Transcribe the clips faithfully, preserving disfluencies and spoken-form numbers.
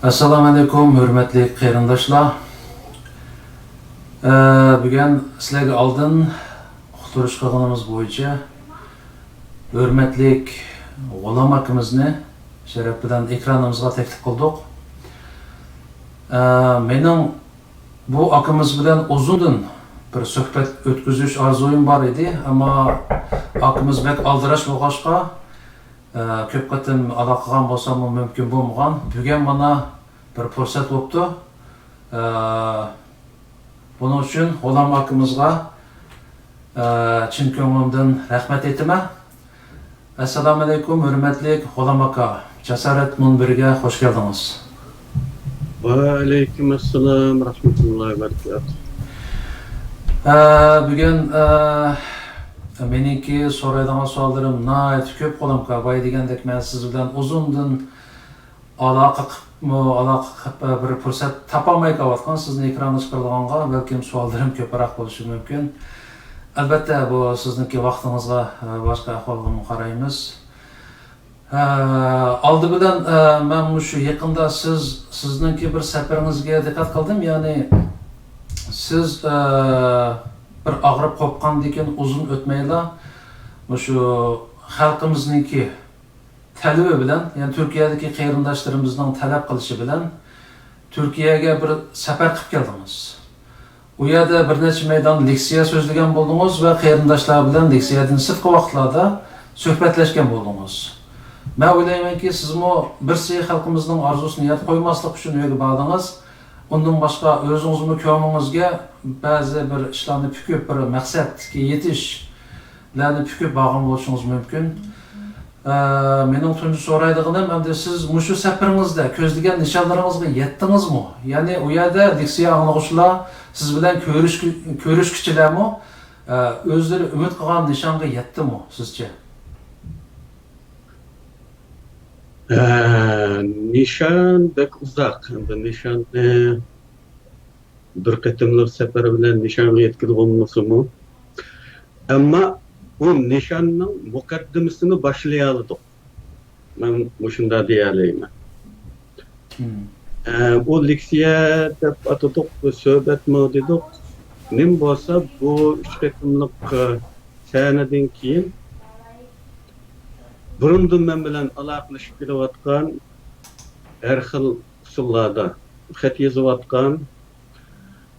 ئەسسالامۇ ئەلەيكۇم، ھۆرمەتلىك قېرىنداشلار. ئە، بۈگۈن سىلەرگە ئالدىن ئۇقتۇرۇش قىلغىنىمىز بويىچە ھۆرمەتلىك غۇلام ئاكىمىزنى شەرەپ بىلەن ئېكرانىمىزغا تەكلىپ قىلدۇق. ئە، مېنىڭ بۇ ئاكىمىز بىلەن ئۇزۇندىن بىر سۆھبەت ئۆتكۈزۈش ئارزۇيۇم بار ئىدى، ئەمما ئاكىمىز بەك ئالدىراش بولغاچقا، ئە، كۆپ قېتىم ئالاقە قىلغان بولساممۇ مۇمكىن بولمىغان. بۈگۈن مانا بىر پۇرسەت بوپتۇ. ئە، بۇنىڭ ئۈچۈن غۇلام ئاكىمىزغا، ئە، چىن كۆڭلۈمدىن رەھمەت ئېيتىمەن. ئەسسالامۇ ئەلەيكۇم، ھۆرمەتلىك غۇلام ئاكا. جاسارەت مۇنبىرىگە خوش كەلدىڭىز. ۋەئەلەيكۇم ئەسسالام رەھمەتۇللاھى ۋەبەرىكاتۇھ. ئە، بۈگۈن، ئە، مېنىڭكى سورايدىغان سوئاللىرىم ناھايىتى كۆپ، غۇلام ئاكا. بايا دېگەندەك، مەن سىز بىلەن ئۇزۇندىن ئالاقە قىلىپمۇ، ئالاقە قىلىپ، بىر پۇرسەت تاپالماي قېلىۋاتقان. سىزنى ئېكرانغا چىقىرىدىغانغا بەلكىم سوئاللىرىم كۆپرەك بولۇشى مۇمكىن. ئەلۋەتتە، بۇ سىزنىڭكى ۋاقتىڭىزغا، باشقا ئەھۋالغىمۇ قارايمىز. ئالدى بىلەن، مەن مۇشۇ يېقىندا سىز، سىزنىڭكى بىر سەپىرىڭىزگە دىققەت قىلدىم. يەنى سىز، بىر ئاغرىپ قوپقاندىن كېيىن ئۇزۇن ئۆتمەيلا مۇشۇ خەلقىمىزنىڭكى تەلىپى بىلەن، يەنى تۈركىيەدىكى قېرىنداشلىرىمىزنىڭ تەلەپ قىلىشى بىلەن تۈركىيەگە بىر سەپەر قىلىپ كەلدىڭىز. ئۇ يەردە بىر نەچچە مەيدان لېكسىيە سۆزلىگەن بولدىڭىز ۋە قېرىنداشلار بىلەن لېكسىيەدىن سىرتقى ۋاقىتلاردا سۆھبەتلەشكەن بولدىڭىز. مەن ئويلايمەنكى، سىزمۇ بىرسى خەلقىمىزنىڭ ئارزۇسىنى يەردە قويماسلىق ئۈچۈن ئۆيگە باردىڭىز. ئۇندىن باشقا، ئۆزىڭىزمۇ كۆڭلىڭىزگە بەزى بىر ئىشلارنى پۈكۈپ، بىر مەقسەتكە يېتىشلەرنى پۈكۈپ بارغان بولۇشىڭىز مۇمكىن. ئە، مېنىڭ تۇنجى سورايدىغىنىم، ئەمدى سىز مۇشۇ سەپىرىڭىزدە كۆزلىگەن نىشانلىرىڭىزغا يەتتىڭىزمۇ؟ يەنى ئۇ يەردە لېكسىيە ئاڭلىغۇچىلار، سىز بىلەن كۆرۈشكۈ-، كۆرۈشكۈچىلەرمۇ، ئە، ئۆزلىرى ئۈمىد قىلغان نىشانغا يەتتىمۇ سىزچە؟ ئە، نىشان بەك ئۇزاق. ئەمدى نىشاننى بىر قېتىملىق سەپەر بىلەن نىشانغا يەتكىلى بولمىسىمۇ، ئەمما بۇ نىشاننىڭ مۇقەددىمىسىنى باشلىيالىدۇق. مەن مۇشۇنداق دېيەلەيمەن. مم. ئە، بۇ لېكسىيە دەپ ئاتىدۇق، بۇ سۆھبەتمۇ دېدۇق. نېمە بولسا، بۇ ئۈچ قېتىملىق، ئە، سەھنىدىن كېيىن بۇرۇندىن مەن بىلەن ئالاقىلىشىپ كېلىۋاتقان، ھەر خىل ئۇسۇللاردا خەت يېزىۋاتقان،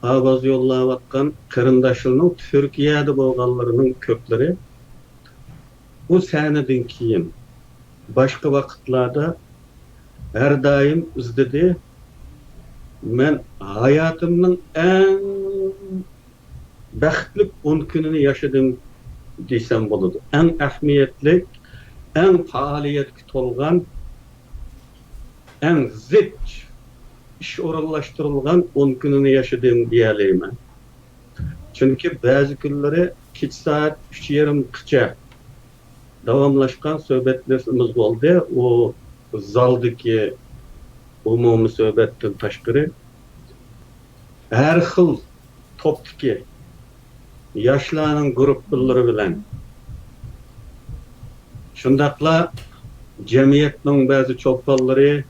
ئاۋاز يوللاۋاتقان قېرىنداشلىرىنىڭ تۈركىيەدە بولغانلىرىنىڭ كۆپلىرى بۇ سەھنىدىن كېيىن باشقا ۋاقىتلاردا ھەر دائىم ئىزدىدى. مەن ھاياتىمنىڭ ئەڭ بەختلىك ئون كۈنىنى ياشىدىم دېسەم بولىدۇ. ئەڭ ئەھمىيەتلىك، ئەڭ پائالىيەتكە تولغان، ئەڭ زىچ ئىش ئورۇنلاشتۇرۇلغان ئون كۈنىنى ياشىدىم دېيەلەيمەن. چۈنكى بەزى كۈنلىرى كېچە سائەت ئۈچ يېرىمغىچە داۋاملاشقان سۆھبەتلىرىمىز بولدى. ئۇ زالدىكى ئومۇمىي سۆھبەتتىن تاشقىرى، ھەر خىل توپتىكى ياشلارنىڭ گۇرۇپپىلىرى بىلەن، شۇنداقلا جەمئىيەتنىڭ بەزى چولپانلىرى،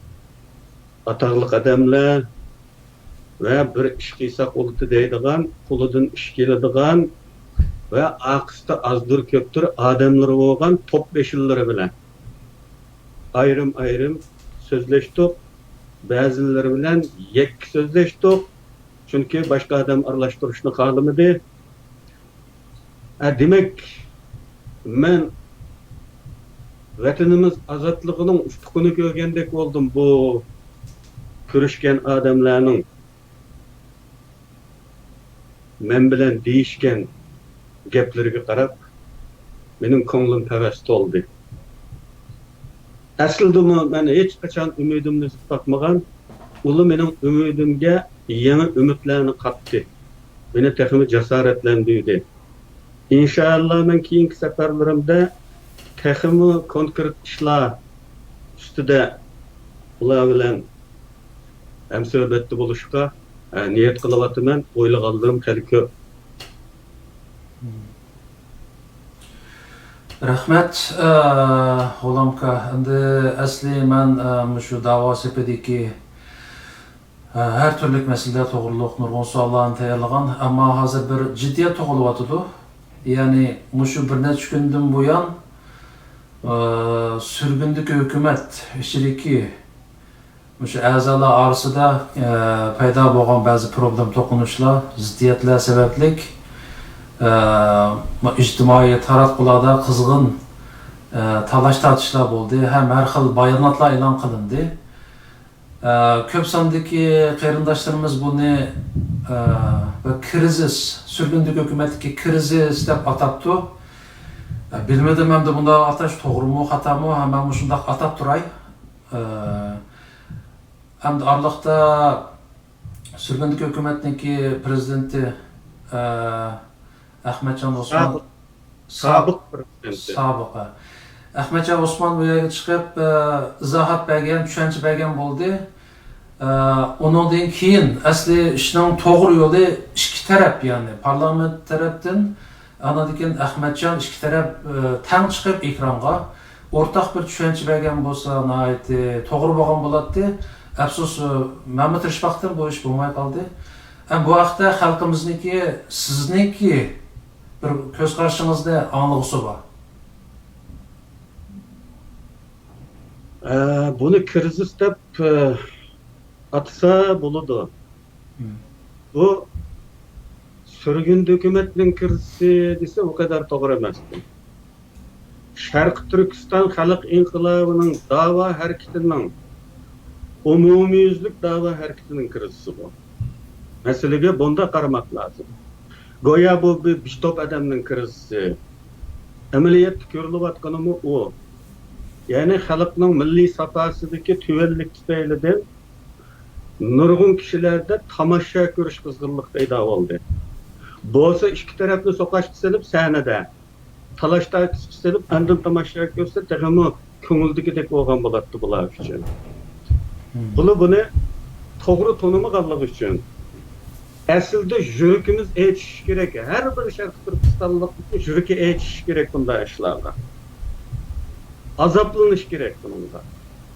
ئاتاقلىق ئادەملەر ۋە بىر ئىش قىلساق بولىدۇ دەيدىغان، قولىدىن ئىش كېلىدىغان ۋە ئارقىسىدا ئازدۇر كۆپتۇر ئادەملىرى بولغان توپ بېشىلىرى بىلەن ئايرىم-ئايرىم سۆزلەشتۇق. بەزىلىرى بىلەن يەككە سۆزلەشتۇق. چۈنكى باشقا ئادەم ئارىلاشتۇرۇشنى خالىمىدى. ھە، دېمەك، مەن ۋەتىنىمىز ئازادلىقىنىڭ ئۇپۇقىنى كۆرگەندەك بولدۇم. بۇ كۆرۈشكەن ئادەملەرنىڭ مەن بىلەن دېيىشكەن گەپلىرىگە قاراپ، مېنىڭ كۆڭلۈم ھەۋەس تولدى. ئەسلىدىمۇ مەن ھېچقاچان ئۈمىدىمنى ئۈزۈپ باقمىغان. ئۇلار مېنىڭ ئۈمىدىمگە يېڭى ئۈمىدلەرنى قاتتى. مېنى تېخىمۇ جاسارەتلەندۈردى. ئىنشائاللا، مەن كېيىنكى سەپەرلىرىمدە تېخىمۇ كونكرېت ئىشلار ئۈستىدە ئۇلار بىلەن ھەمسۆھبەتتە بولۇشقا، ئە، نىيەت قىلىۋاتىمەن. ئويلىغانلىرىم خېلى كۆپ. رەھمەت، ئە، غۇلامكا. ئەمدى ئەسلى مەن، ئە، مۇشۇ داۋا سېپىدىكى ھەر تۈرلۈك مەسىلىلەر توغرۇلۇق نۇرغۇن سوئاللارنى تەييارلىغان، ئەمما ھازىر بىر جىددىيەت تۇغۇلۇۋاتىدۇ. يەنى مۇشۇ بىر نەچچە كۈندىن بۇيان، ئە، سۈرگۈندىكى ھۆكۈمەت ئىچىدىكى مۇشۇ ئەزالار ئارىسىدا، ئە، پەيدا بولغان بەزى پروبلېم، توقۇنۇشلار، زىددىيەتلەر سەۋەبلىك، ئە، ئىجتىمائىي تاراتقۇلاردا قىزغىن، ئە، تالاش-تارتىشلار بولدى ھەم ھەر خىل باياناتلار ئېلان قىلىندى. ئە، كۆپ ساندىكى قېرىنداشلىرىمىز بۇنى، ئە، بىر كىرىزىس، سۈرگۈندىكى ھۆكۈمەتتىكى كىرىزىس دەپ ئاتاپتۇ. ئە، بىلمىدىم ئەمدى بۇنداق ئاتاش توغرىمۇ، خاتامۇ، ھەم مەن مۇشۇنداق ئاتاپ تۇراي. ئە، ئەمدى ئارىلىقتا سۈرگۈندىكى ھۆكۈمەتنىڭكى پرېزىدېنتى، ئە، ئەخمەتجان ئوسمان، سابىق، سابىق پرېزىدېنتى. سابىق، ھە. ئەخمەتجان ئوسمان بۇ يەرگە چىقىپ، ئە، ئىزاھات بەرگەن، چۈشەنچە بەرگەن بولدى. ئە، ئۇنىڭدىن كېيىن ئەسلى ئىشنىڭ توغرا يولى ئىككى تەرەپ، يەنى پارلامېنت تەرەپتىن، ئاندىن كېيىن ئەخمەتجان ئىككى تەرەپ، ئە، تەڭ چىقىپ ئېكرانغا ئورتاق بىر چۈشەنچە بەرگەن بولسا ناھايىتى توغرا بولغان بولاتتى. ئەپسۇس، ئە، مەنمۇ تىرىشىپ باقتىم، بۇ ئىش بولماي قالدى. ھەم بۇ ھەقتە خەلقىمىزنىڭكى، سىزنىڭكى بىر كۆز قارىشىڭىزنى ئاڭلىغۇسى بار. ئە، بۇنى كىرىزىس دەپ، ئە، ئاتىسا بولىدۇ. مم. بۇ سۈرگۈندە ھۆكۈمەتنىڭ كىرىزىسى دېسە، ئۇ قەدەر توغرا ئەمەستى. شەرقىي تۈركىستان خەلق ئىنقىلابىنىڭ داۋا ھەرىكىتىنىڭ، ئومۇميۈزلۈك داۋا ھەرىكىتىنىڭ كىرىزىسى بۇ. مەسىلىگە بۇنداق قارىماق لازىم. گويا بۇ بىر، بىر توپ ئادەمنىڭ كىرىزىسى. ئەمەلىيەتتە كۆرۈلۈۋاتقىنىمۇ ئۇ. يەنى خەلقنىڭ مىللىي ساپاسىدىكى تۆۋەنلىك تۈپەيلىدىن نۇرغۇن كىشىلەردە تاماشا كۆرۈش قىزغىنلىقى پەيدا بولدى. بولسا ئىككى تەرەپنى سوقاشقا سېلىپ سەھنىدە تالاش-تارتىشقا سېلىپ، ئاندىن تاماشا كۆرسە، تېخىمۇ كۆڭۈلدىكىدەك بولغان بولاتتى بۇلار ئۈچۈن. مم. بۇلار بۇنى توغرا تونۇمىغانلىقى ئۈچۈن. ئەسلىدە يۈرىكىمىز ئېچىشى كېرەك. ھەر بىر شەرقىي تۈركىستانلىقنىڭ يۈرىكى ئېچىشى كېرەك بۇنداق ئىشلارغا. ئازابلىنىش كېرەك بۇنىڭغا.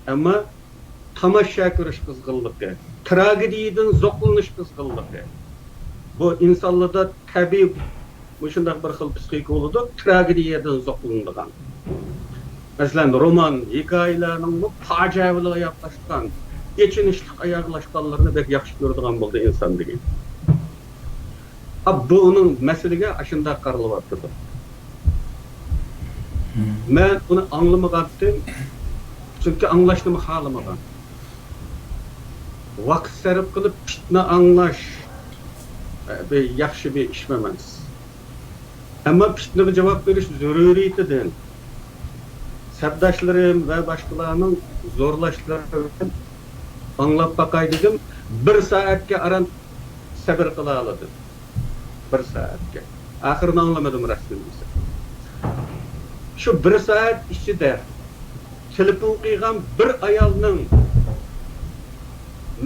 ئەمما تاماشا كۆرۈش قىزغىنلىقى، تراگېدىيەدىن زوقلىنىش قىزغىنلىقى. بۇ ئىنسانلاردا تەبىئىي مۇشۇنداق بىر خىل پسىخىكا بولىدۇ، تراگېدىيەدىن زوقلىنىدىغان. مەسىلەن، رومان، ھېكايىلەرنىڭمۇ پاجىئەۋىلىك ئاياغلاشقان، ئېچىنىشلىق ئاياغلاشقانلىرىنى بەك ياخشى كۆرىدىغان بولدى ئىنسان دېگەن. ئا، بۇ ئۇنىڭ مەسىلىگە ئاشۇنداق قارىلىۋاتىدۇ. مەن ئۇنى ئاڭلىمىغانتىم، چۈنكى ئاڭلاشنىمۇ خالىمىغان. ۋاقىت سەرپ قىلىپ پىتنە ئاڭلاش، ئە، بىر ياخشى بىر ئىشمۇ ئەمەس. ئەمما پىتنىگە جاۋاب بېرىش زۆرۈرىيىتىدىن، سەپداشلىرىم ۋە باشقىلارنىڭ زورلاشلىرى بىلەن ئاڭلاپ باقاي دېدىم. بىر سائەتكە ئاران سەۋر قىلالىدىم. بىر سائەتكە. ئاخىرىنى ئاڭلىمىدىم راستىنى دېسەم. شۇ بىر سائەت ئىچىدە تېلېفون قىلغان بىر ئايالنىڭ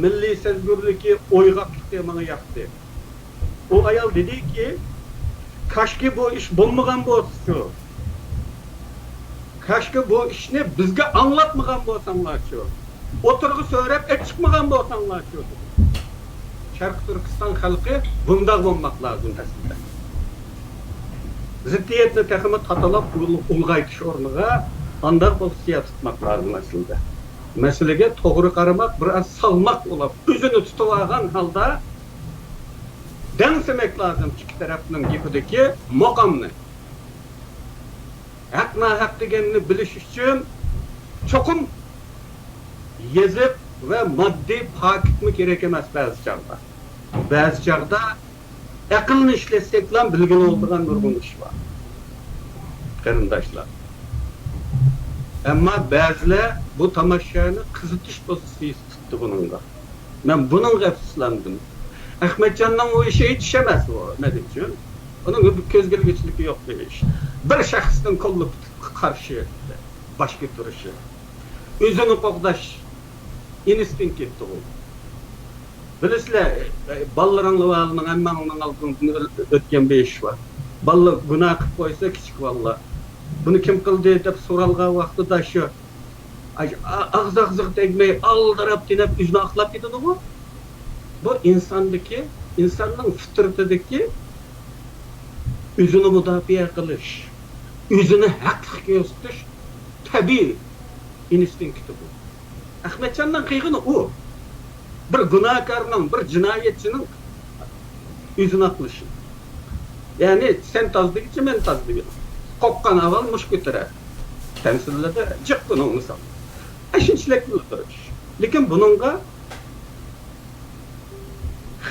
مىللىي سەزگۈرلۈكى، ئويغاقلىقى ماڭا ياقتى. ئۇ ئايال دېدىكى، كاشكى بۇ ئىش بولمىغان بولسىچۇ؟ كاشكى بۇ ئىشنى بىزگە ئاڭلاتمىغان بولساڭلارچۇ؟ ئوتتۇرىغا سۆرەپ ئېچىقمىغان بولساڭلارچۇ؟ شەرقىي تۈركىستان خەلقى بۇنداق بولماق لازىم ئەسلىدە. زىددىيەتنى تېخىمۇ تاتىلاپ ئۇل-، ئۇلغايتىش ئورنىغا ئانداق بولۇپ سىياسەت تۇتماق لازىم ئەسلىدە. مەسىلىگە توغرا قارىماق، بىر ئاز سالماق بولۇپ، ئۆزىنى تۇتۇۋالغان ھالدا دەڭسىمەك لازىم ئىككى تەرەپنىڭ گېپىدىكى مۇقامنى. ھەق-ناھەق دېگەننى بىلىش ئۈچۈن چوقۇم يېزىق ۋە ماددىي پاكىتمۇ كېرەك ئەمەس بەزى چاغدا. بەزى چاغدا ئەقىلنى ئىشلەتسەكلا بىلگىلى بولىدىغان نۇرغۇن ئىش بار، قېرىنداشلار. ئەمما بەزىلەر بۇ تاماشانى قىزىتىش پوزىتسىيىسى تۇتتى بۇنىڭغا. مەن بۇنىڭغا ئەپسۇسلاندىم. ئەخمەتجاننىڭ ئۇ ئىشى ھېچ ئىش ئەمەس ئۇ، مەن ئۈچۈن. ئۇنىڭ كۆزگىلىكچىلىكى يوق بىر ئىش. بىر شەخسنىڭ كوللېكتىپقا قارشى باش كۆتۈرۈشى. ئۆزىنى قوغداش ئىنستىنكتى ئۇ. بىلىسىلەر، بالىلىرىڭلار ھالىنىڭ ھەممىڭلارنىڭ ئالدىدىن ئۆتكەن بىر ئىش بار. بالىلار گۇناھ قىلىپ قويسا، كىچىك بالىلار، بۇنى كىم قىلدى دەپ سورالغان ۋاقتىدا شۇ ئاغزى-ئاغزىغا تەگمەي، ئالدىراپ-تېنەپ ئۆزىنى ئاقلاپ كېتىدىغۇ. بۇ ئىنساندىكى، ئىنساننىڭ فىترىتىدىكى ئۆزىنى مۇداپىئە قىلىش، ئۆزىنى ھەقلىق كۆرسىتىش تەبىئىي ئىنستىنكتى بۇ. ئەخمەتجاننىڭ قىلغىنى ئۇ. بىر گۇناھكارنىڭ، بىر جىنايەتچىنىڭ ئۆزىنى ئاقلىشى. يەنى سەن تاز دېگۈچە مەن تاز دېگۈم. قوققان ئاۋۋال مۇشت كۆتۈرەر. تەمسىللەردە جىق بۇنىڭ مىسالى. ئەشۇنچىلىك بىلدۈرۈش. لېكىن بۇنىڭغا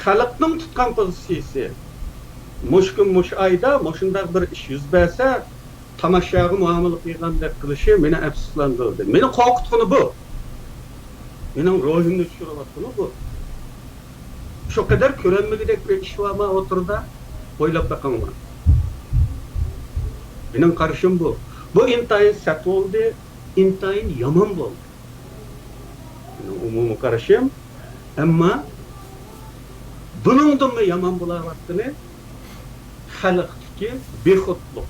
خەلقنىڭ تۇتقان پوزىتسىيىسى، مۇشۇ كۈن، مۇشۇ ئايدا مۇشۇنداق بىر ئىش يۈز بەرسە، تاماشاچىغا مۇئامىلە قىلغاندەك قىلىشى مېنى ئەپسۇسلاندۇردى. مېنى قورقۇتقىنى بۇ. مېنىڭ روھۇمنى چۈشۈرۈۋاتقىنى بۇ. شۇ قەدەر كۆرەلمىگۈدەك بىر ئىش بارمۇ ئوتتۇرىدا؟ ئويلاپ بېقىڭلار. مېنىڭ قارىشىم بۇ. بۇ ئىنتايىن سەت بولدى، ئىنتايىن يامان بولدى. مېنىڭ ئومۇمىي قارىشىم. ئەمما بۇنىڭدىنمۇ يامان بولاۋاتقىنى خەلقتىكى بىخۇدلۇق.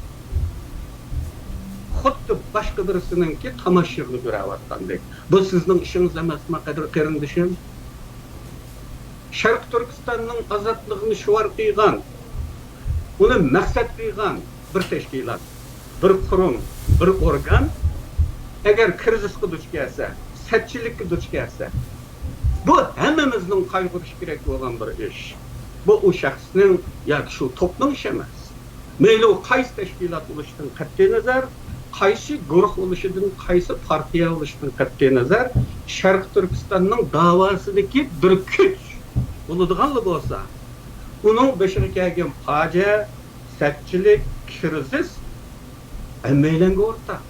خۇددى باشقا بىرسىنىڭكى تاماشىسىنى كۆرۈۋاتقاندەك. بۇ سىزنىڭ ئىشىڭىز ئەمەسمۇ، قەدىر قېرىندىشىم؟ شەرقىي تۈركىستاننىڭ ئازادلىقىنى شوئار قىلغان، ئۇنى مەقسەت قىلغان بىر تەشكىلات، بىر قۇرۇم، بىر ئورگان ئەگەر كىرىزىسقا دۇچ كەلسە، سەتچىلىككە دۇچ كەلسە، بۇ ھەممىمىزنىڭ قايغۇرۇشى كېرەك بولغان بىر ئىش. بۇ ئۇ شەخسنىڭ ياكى شۇ توپنىڭ ئىشى ئەمەس. مەيلى ئۇ قايسى تەشكىلات بولۇشىدىن قەتئىينەزەر، قايسى گۇرۇھ بولۇشىدىن، قايسى پارتىيە بولۇشىدىن قەتئىينەزەر، شەرقىي تۈركىستاننىڭ داۋاسىدىكى بىر كۈچ بولىدىغانلا بولسا، ئۇنىڭ بېشىغا كەلگەن پاجىئە، سەتچىلىك، كىرىزىس ھەممەيلەنگە ئورتاق.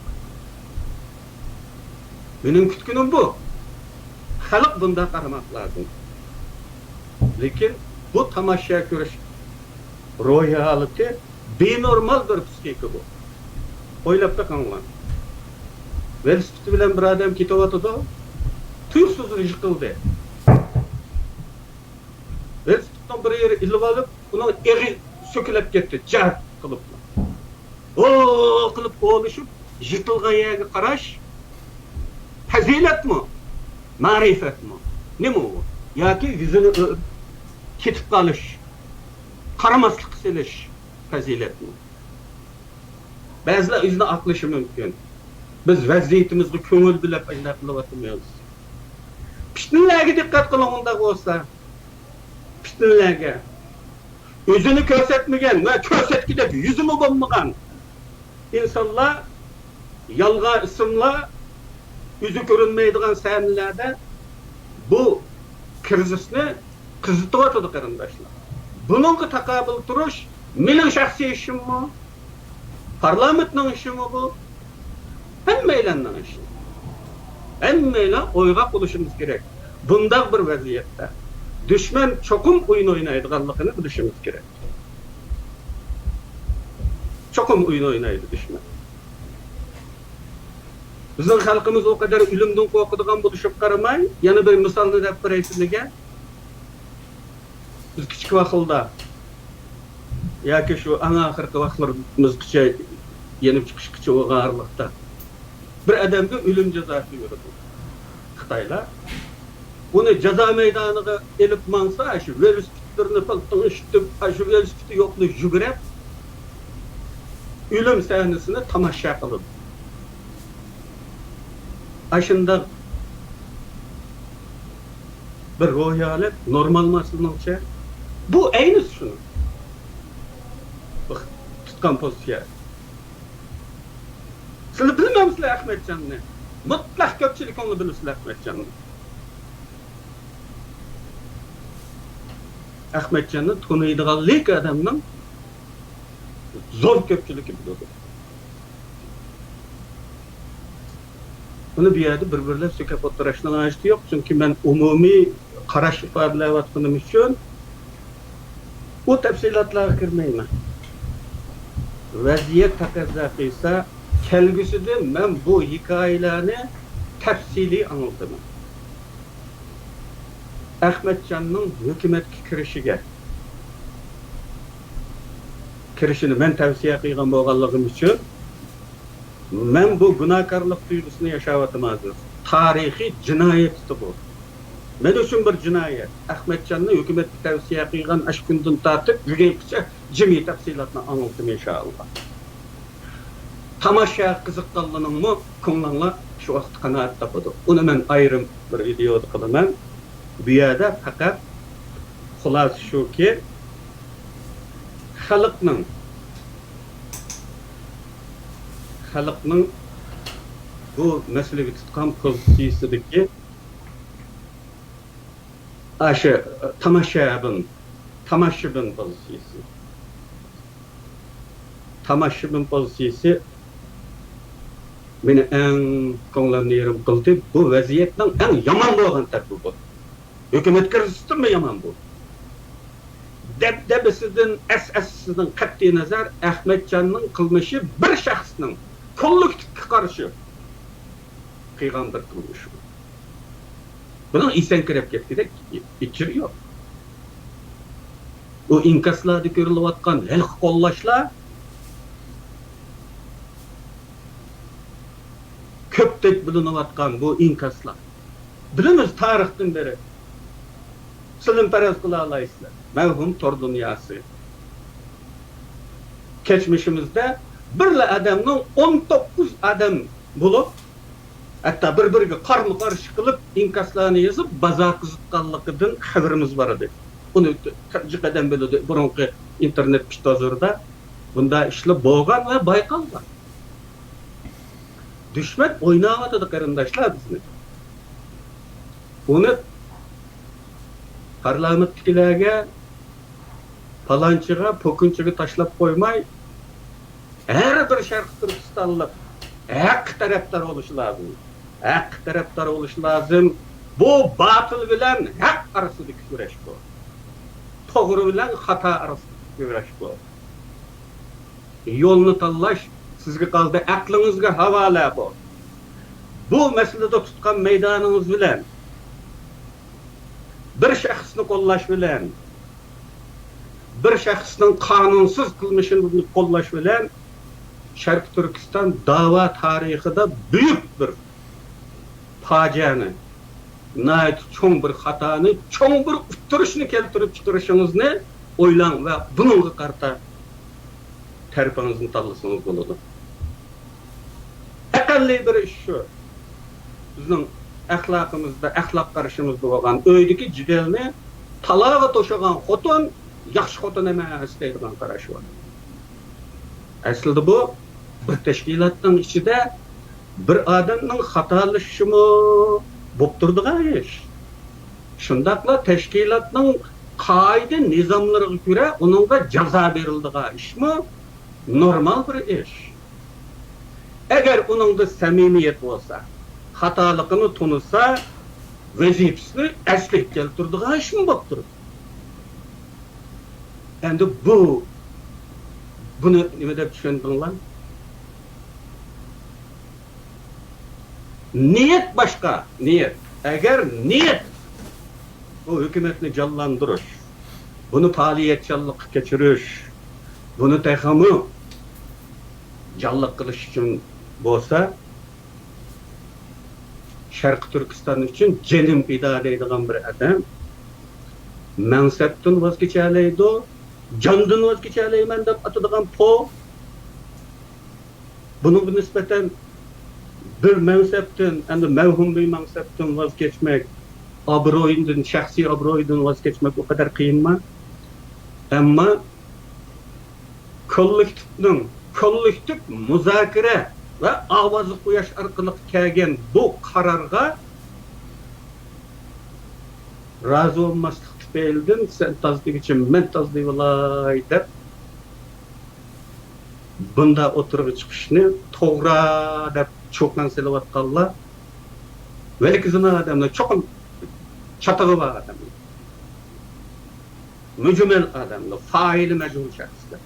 مېنىڭ كۈتكىنىم بۇ. خەلق بۇنداق قارىماق لازىم. لېكىن بۇ تاماشا كۆرۈش روھىي ھالىتى بىنورمال بىر پسىخىكا بۇ. ئويلاپ بېقىڭلار. ۋېلىسىپىتى بىلەن بىر ئادەم كېتىۋاتىدۇ. تۇيۇقسىز يىقىلدى. ۋېلىسىپىتنىڭ بىر يېرى ئېلىۋالىپ، ئۇنىڭ ئېغى سۆكۈلۈپ كەتتى، جەرت قىلىپ. ھو قىلىپ ئولىشىپ، يىقىلغان يەرگە قاراش پەزىلەتمۇ؟ مەرىپەتمۇ؟ نېمە ئۇ؟ ياكى يۈزىنى ئۆرۈپ كېتىپ قالىش، قارىماسلىققا سېلىش پەزىلەتمۇ؟ بەزىلەر ئۆزىنى ئاقلىشى مۇمكىن. بىز ۋەزىيىتىمىزگە كۆڭۈل بۆلۈپ ئاشۇنداق قىلىۋاتىمىز. پىتنىلەرگە دىققەت قىلىڭ، ئۇنداق بولسا. پىتنىلەرگە. ئۆزىنى كۆرسەتمىگەن ۋە كۆرسەتكۈدەك يۈزىمۇ بولمىغان ئىنسانلار، يالغان ئىسىملار، ئۆزى كۆرۈنمەيدىغان سەھنىلەردە بۇ كىرىزىسنى قىزىتىۋاتىدۇ، قېرىنداشلار. بۇنىڭغا تاقابىل تۇرۇش مېنىڭ شەخسىي ئىشىممۇ؟ پارلامېنتنىڭ ئىشىمۇ بۇ؟ ھەممەيلەننىڭ ئىشى. ھەممەيلەن ئويغاق بولۇشىمىز كېرەك. بۇنداق بىر ۋەزىيەتتە دۈشمەن چوقۇم ئويۇن ئوينايدىغانلىقىنى بىلىشىمىز كېرەك. چوقۇم ئويۇن ئوينايدۇ دۈشمەن. بىزنىڭ خەلقىمىز ئۇ قەدەر ئۆلۈمدىن قورقىدىغان بولۇشىغا قارىماي، يەنە بىر مىسالنى دەپ بېرەي سىلىگە. بىز كىچىك ۋاقىتلاردا ياكى شۇ ئەڭ ئاخىرقى ۋاقىتلىرىمىزغىچە يېنىپ چىقىشقىچە بولغان ئارىلىقتا بىر ئادەمگە ئۆلۈم جازاسى بېرىدۇ خىتايلار. ئۇنى جازا مەيدانىغا ئېلىپ ماڭسا، شۇ ۋېلىسىپىتلىرىنى پىلتىڭشىتىپ، شۇ ۋېلىسىپىتى يوقنى يۈگرەپ، ئۆلۈم سەھنىسىنى تاماشا قىلىدۇ. ئاشۇنداق بىر روھىي ھالەت نورمالمۇ سىلىنىڭچە؟ بۇ ئەينىسى شۇنىڭ. بۇ تۇتقان پوزىتسىيە. سىلەر بىلمەمسىلەر ئەخمەتجاننى؟ مۇتلەق كۆپچىلىكىڭلار بىلىسىلەر ئەخمەتجاننى. ئەخمەتجاننى تونۇيدىغان لىك ئادەمنىڭ زور كۆپچىلىكى بىلىدۇ. بۇنى بۇ يەردە بىر-بىرلەپ سۆكەپ ئولتۇرۇشنىڭ ھاجىتى يوق، چۈنكى مەن ئومۇمىي قاراش ئىپادىلەۋاتقىنىم ئۈچۈن ئۇ تەپسىلاتلارغا كىرمەيمەن. ۋەزىيەت تەقەززا قىلسا، كەلگۈسىدە مەن بۇ ھېكايىلەرنى تەپسىلىي ئاڭلىتىمەن. ئەخمەتجاننىڭ ھۆكۈمەتكە كىرىشىگە، كىرىشىنى مەن تەۋسىيە قىلغان بولغانلىقىم ئۈچۈن، مەن بۇ گۇناھكارلىق تۇيغۇسىنى ياشاۋاتىمەن ھازىر. تارىخىي جىنايەت ئىدى بۇ. مەن ئۈچۈن بىر جىنايەت. ئەخمەتجاننى ھۆكۈمەتكە تەۋسىيە قىلغان ئاشۇ كۈندىن تارتىپ بۈگۈنگىچە جىمى تەپسىلاتنى ئاڭلىتىم، ئىنشائاللا. تاماشا قىزىققانلارنىڭمۇ كۆڭلۈڭلار شۇ ۋاقىتتا قانائەت تاپىدۇ. ئۇنى مەن ئايرىم بىر ۋىدېودا قىلىمەن. بۇ يەردە پەقەت خۇلاسە شۇكى، خەلقنىڭ، خەلقنىڭ بۇ مەسىلىگە تۇتقان پوزىتسىيىسىدىكى ئاشۇ تاماشابىن، تاماشىبىن پوزىتسىيىسى. تاماشىبىن پوزىتسىيىسى مېنى ئەڭ كۆڭلۈمنى يېرىم قىلدى. بۇ ۋەزىيەتنىڭ ئەڭ يامان بولغان تەرىپى بۇ. ھۆكۈمەتكە نىسبەتەنمۇ يامان بۇ. دەبدەبىسىدىن، ئەسئەسىسىدىن قەتئىينەزەر، ئەخمەتجاننىڭ قىلمىشى بىر شەخسنىڭ كوللېكتىپكە قارشى قىلغان بىر قىلمىش. بۇنىڭ ئېسەنكىرەپ كەتكۈدەك ئېچىرى يوق. ئۇ ئىنكاسلاردا كۆرۈلۈۋاتقان ھېلىقى قوللاشلار، كۆپتەك بىلىنىۋاتقان بۇ ئىنكاسلار. بىلىمىز تارىختىن بېرى. سىلىمۇ پەرەز قىلالايسىلەر. مەۋھۇم تور دۇنياسى. كەچمىشىمىزدە بىرلا ئادەمنىڭ ئون توققۇز ئادەم بولۇپ، ھەتتا بىر-بىرىگە قارمۇ-قارشى قىلىپ، ئىنكاسلارنى يېزىپ، بازار قىزىتقانلىقىدىن خەۋىرىمىز بار ئىدى. ئۇنى جىق ئادەم بىلىدۇ، بۇرۇنقى ئىنتېرنېت پىت ھۇزۇرىدا بۇنداق ئىشلار بولغان ۋە بايقالغان. دۈشمەن ئويناۋاتىدۇ، قېرىنداشلار، بىزنى. ئۇنى پارلامېنتتىكىلەرگە، پالانچىغا، پوكۇنچىغا تاشلاپ قويماي، ھەر بىر شەرقىي تۈركىستانلىق ھەققە تەرەپدار بولۇشى لازىم. ھەققە تەرەپدار بولۇشى لازىم. بۇ باتىل بىلەن ھەق ئارىسىدىكى كۈرەش بۇ. توغرا بىلەن خاتا ئارىسىدىكى كۈرەش بۇ. يولنى تاللاش سىزگە قالدى، ئەقلىڭىزگە ھاۋالە بۇ. بۇ مەسىلىدە تۇتقان مەيدانىڭىز بىلەن، بىر شەخسنى قوللاش بىلەن، بىر شەخسنىڭ قانۇنسىز قىلمىشىنى قوللاش بىلەن شەرقىي تۈركىستان داۋا تارىخىدا بۈيۈك بىر پاجىئەنى، ناھايىتى چوڭ بىر خاتانى، چوڭ بىر ئۇتتۇرۇشنى كەلتۈرۈپ چىقىرىشىڭىزنى ئويلاڭ ۋە بۇنىڭغا قارىتا تەرىپىڭىزنى تاللىسىڭىز بولىدۇ. ئەقەللىي بىر ئىش شۇ. بىزنىڭ ئەخلاقىمىزدا، ئەخلاق قارىشىمىزدا بولغان ئۆيدىكى جېدەلنى تالاغا توشۇغان خوتۇن ياخشى خوتۇن ئەمەس دەيدىغان قاراش بار. ئەسلىدە بۇ بىر تەشكىلاتنىڭ ئىچىدە بىر ئادەمنىڭ خاتالىشىشىمۇ بولۇپ تۇرىدىغان ئىش. شۇنداقلا تەشكىلاتنىڭ قائىدە نىزاملىرىغا كۆرە ئۇنىڭغا جازا بېرىلىدىغان ئىشمۇ نورمال بىر ئىش. ئەگەر ئۇنىڭدا سەمىمىيەت بولسا، خاتالىقىنى تونۇسا، ۋەزىپىسىنى ئەسلىگە كەلتۈرىدىغان ئىشمۇ بولۇپ تۇرىدۇ. ئەمدى بۇ، بۇنى نېمە دەپ چۈشەندىڭلار؟ نىيەت باشقا، نىيەت. ئەگەر نىيەت بۇ ھۆكۈمەتنى جانلاندۇرۇش، بۇنى پائالىيەتچانلىققا كۆچۈرۈش، بۇنى تېخىمۇ جانلىق قىلىش ئۈچۈن بولسا، شەرقىي تۈركىستان ئۈچۈن جېنىم پىدا دەيدىغان بىر ئادەم مەنسەپتىن ۋاز كېچەلەيدۇ، جاندىن ۋاز كېچەلەيمەن دەپ ئاتىدىغان پو. بۇنىڭغا نىسبەتەن بىر مەنسەپتىن، ئەمدى مەۋھۇم بىر مەنسەپتىن ۋاز كەچمەك، ئابرۇيىدىن، شەخسىي ئابرۇيىدىن ۋاز كەچمەك ئۇ قەدەر قىيىنما؟ ئەمما كوللېكتىپنىڭ، كوللېكتىپ مۇزاكىرە ۋە ئاۋازغا قويۇش ئارقىلىق كەلگەن بۇ قارارغا رازى بولماسلىق تۈپەيلىدىن، سەن تازىلىغۇچە مەن تازىلىۋالاي دەپ، بۇنداق ئوتتۇرىغا چىقىشنى توغرا دەپ چۇقان سېلىۋاتقانلار ۋەلكى زىنا ئادەملەر، چوقۇم چاتىقى بار ئادەملەر، مۈجمەل ئادەملەر، فائىلى مەجھۇل شەخسلەر.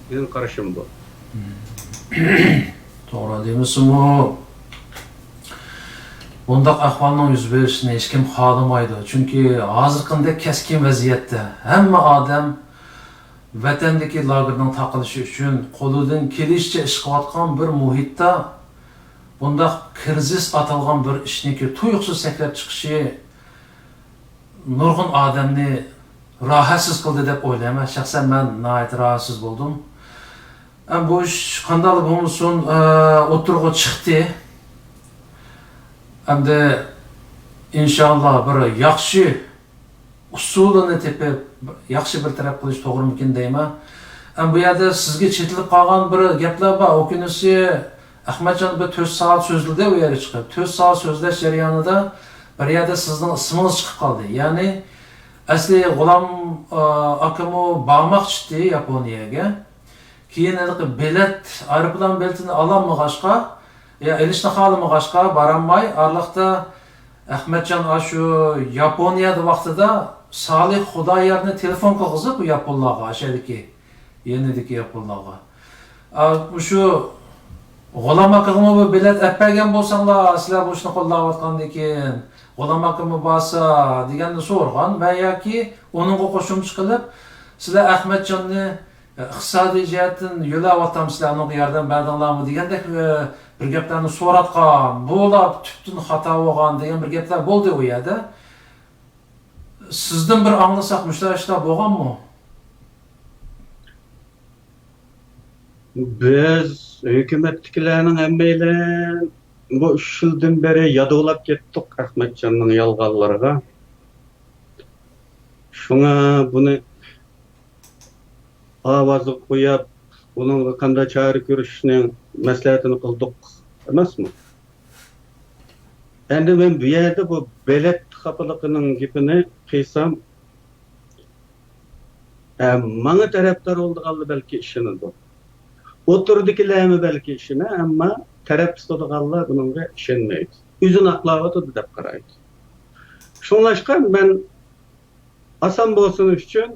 مېنىڭ قارىشىم بۇ. توغرا دېمىسىمۇ، بۇنداق ئەھۋالنىڭ يۈز بېرىشىنى ھېچكىم خالىمايدۇ. چۈنكى ھازىرقىدەك كەسكىن ۋەزىيەتتە ھەممە ئادەم ۋەتەندىكى لاگېرنىڭ تاقىلىشى ئۈچۈن قولىدىن كېلىشىچە ئىش قىلىۋاتقان بىر مۇھىتتا، بۇنداق كىرىزىس ئاتالغان بىر ئىشنىڭكى تۇيۇقسىز سەكرەپ چىقىشى نۇرغۇن ئادەمنى راھەتسىز قىلدى دەپ ئويلايمەن. شەخسەن مەن ناھايىتى راھەتسىز بولدۇم. ئەم، بۇ ئىش قانداقلا بولمىسۇن، ئە، ئوتتۇرىغا چىقتى. ئەمدى ئىنشاللا بىر ياخشى ئۇسۇلىنى تېپىپ، ياخشى بىر تەرەپ قىلىش توغرىمىكىن دەيمەن. ئەم، بۇ يەردە سىزگە چېتىلىپ قالغان بىر گەپلەر بار. ئۇ كۈنىسى ئەخمەتجان بىر تۆت سائەت سۆزلىدى ئۇ يەرگە چىقىپ. تۆت سائەت سۆزلەش جەريانىدا بىر يەردە سىزنىڭ ئىسمىڭىز چىقىپ قالدى. يەنى ئەسلى غۇلام، ئا، ئاكىمۇ بارماقچى ئىدى ياپونىيەگە. كېيىن ھېلىقى بېلەت، ئايروپىلان بېلىتىنى ئالالمىغاچقا، يا ئېلىشنى خالىمىغاچقا بارالماي، ئارىلىقتا ئەخمەتجان ئاشۇ ياپونىيەدە ۋاقتىدا سالىھ خۇدايارنى تېلېفون قىلغۇزۇپ، بۇ ياپونلارغا، ئاشۇ يەردىكى، يېنىدىكى ياپونلارغا. ئا، مۇشۇ غۇلام ئاكىغىمۇ بۇ بېلەت ئەپ بەرگەن بولساڭلار، سىلەر بۇ ئىشنى قوللاۋاتقاندىكىن، غۇلام ئاكىمۇ بارسا دېگەننى سورىغان. مەن ياكى ئۇنىڭغا قوشۇمچە قىلىپ، سىلەر ئەخمەتجاننى ئىقتىسادىي جەھەتتىن يۆلەۋاتامسىلەر، ئۇنىڭغا ياردەم بەردىڭلارمۇ دېگەندەك، ئە، بىر گەپلەرنى سوراتقان، بۇلار تۈپتىن خاتا بولغان دېگەن بىر گەپلەر بولدى ئۇ يەردە. سىزدىن بىر ئاڭلىساق، مۇشۇنداق ئىشلار بولغانمۇ؟ بىز ھۆكۈمەتتىكىلەرنىڭ ھەممەيلەن بۇ ئۈچ يىلدىن بېرى يادىۋالاپ كەتتۇق ئەخمەتجاننىڭ يالغانلىرىغا. شۇڭا بۇنى ئاۋازغا قويۇپ، ئۇنىڭغا قانداق چارە كۆرۈشنىڭ مەسلىھەتىنى قىلدۇق ئەمەسمۇ؟ ئەمدى مەن بۇ يەردە بۇ بېلەت خاپىلىقىنىڭ گېپىنى قىلسام، ئە، ماڭا تەرەپدار بولىدىغانلار بەلكى ئىشىنىدۇ. ئوتتۇرىدىكىلەرمۇ بەلكى ئىشىنە، ئەمما تەرەپ تۇتىدىغانلار بۇنىڭغا ئىشەنمەيدۇ. ئۆزىنى ئاقلاۋاتىدۇ دەپ قارايدۇ. شۇڭلاشقا مەن ئاسان بولسۇن ئۈچۈن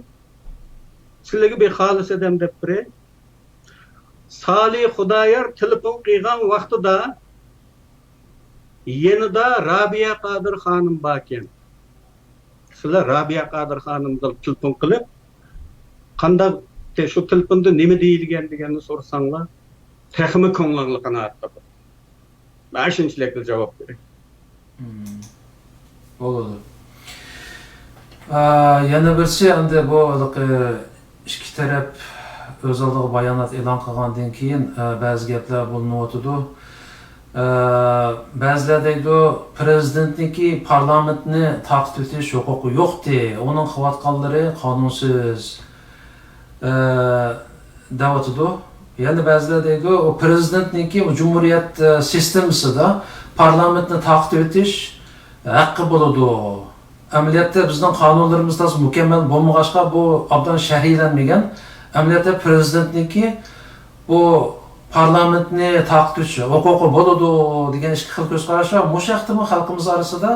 سىلىگە بىر خالىس ئادەم دەپ بېرەي. سالىھ خۇدايار تېلېفون قىلغان ۋاقتىدا يېنىدا رابىيە قادىر خانىم باركەن. سىلەر رابىيە قادىر خانىمغا تېلېفون قىلىپ، قانداق، تە-، شۇ تېلېفوندا نېمە دېيىلگەن دېگەننى سورىساڭلار، تېخىمۇ كۆڭلۈڭلار قانائەت تاپىدۇ. مانا شۇنچىلىكلا جاۋاب بېرەي. مم. بولىدۇ. ئا، يەنە بىرسى، ئەمدى بۇ ھېلىقى ئىككى تەرەپ ئۆز ئالدىغا بايانات ئېلان قىلغاندىن كېيىن، ئە، بەزى گەپلەر بولۇنۇۋاتىدۇ. ئە، بەزىلەر دەيدۇ، پىرېزىدېنتنىڭكى پارلامېنتنى تارقىتىۋېتىش ھوقۇقى يوقتى، ئۇنىڭ قىلىۋاتقانلىرى قانۇنسىز، ئە، دەۋاتىدۇ. يەنە بەزىلەر دەيدۇ، ئۇ پىرېزىدېنتنىڭكى ئۇ جۇمھۇرىيەت، ئە، سىستېمىسىدا پارلامېنتنى تارقىتىۋېتىش ھەققى بولىدۇ. ئەمەلىيەتتە بىزنىڭ قانۇنلىرىمىز تازا مۇكەممەل بولمىغاچقا، بۇ ئابدان شەرھلەنمىگەن. ئەمەلىيەتتە پىرېزىدېنتنىڭكى بۇ پارلامېنتنى تارقىتىش ھوقۇقى بولىدۇ دېگەن ئىككى خىل كۆز قاراش بار. مۇشۇ ھەقتىمۇ خەلقىمىز ئارىسىدا،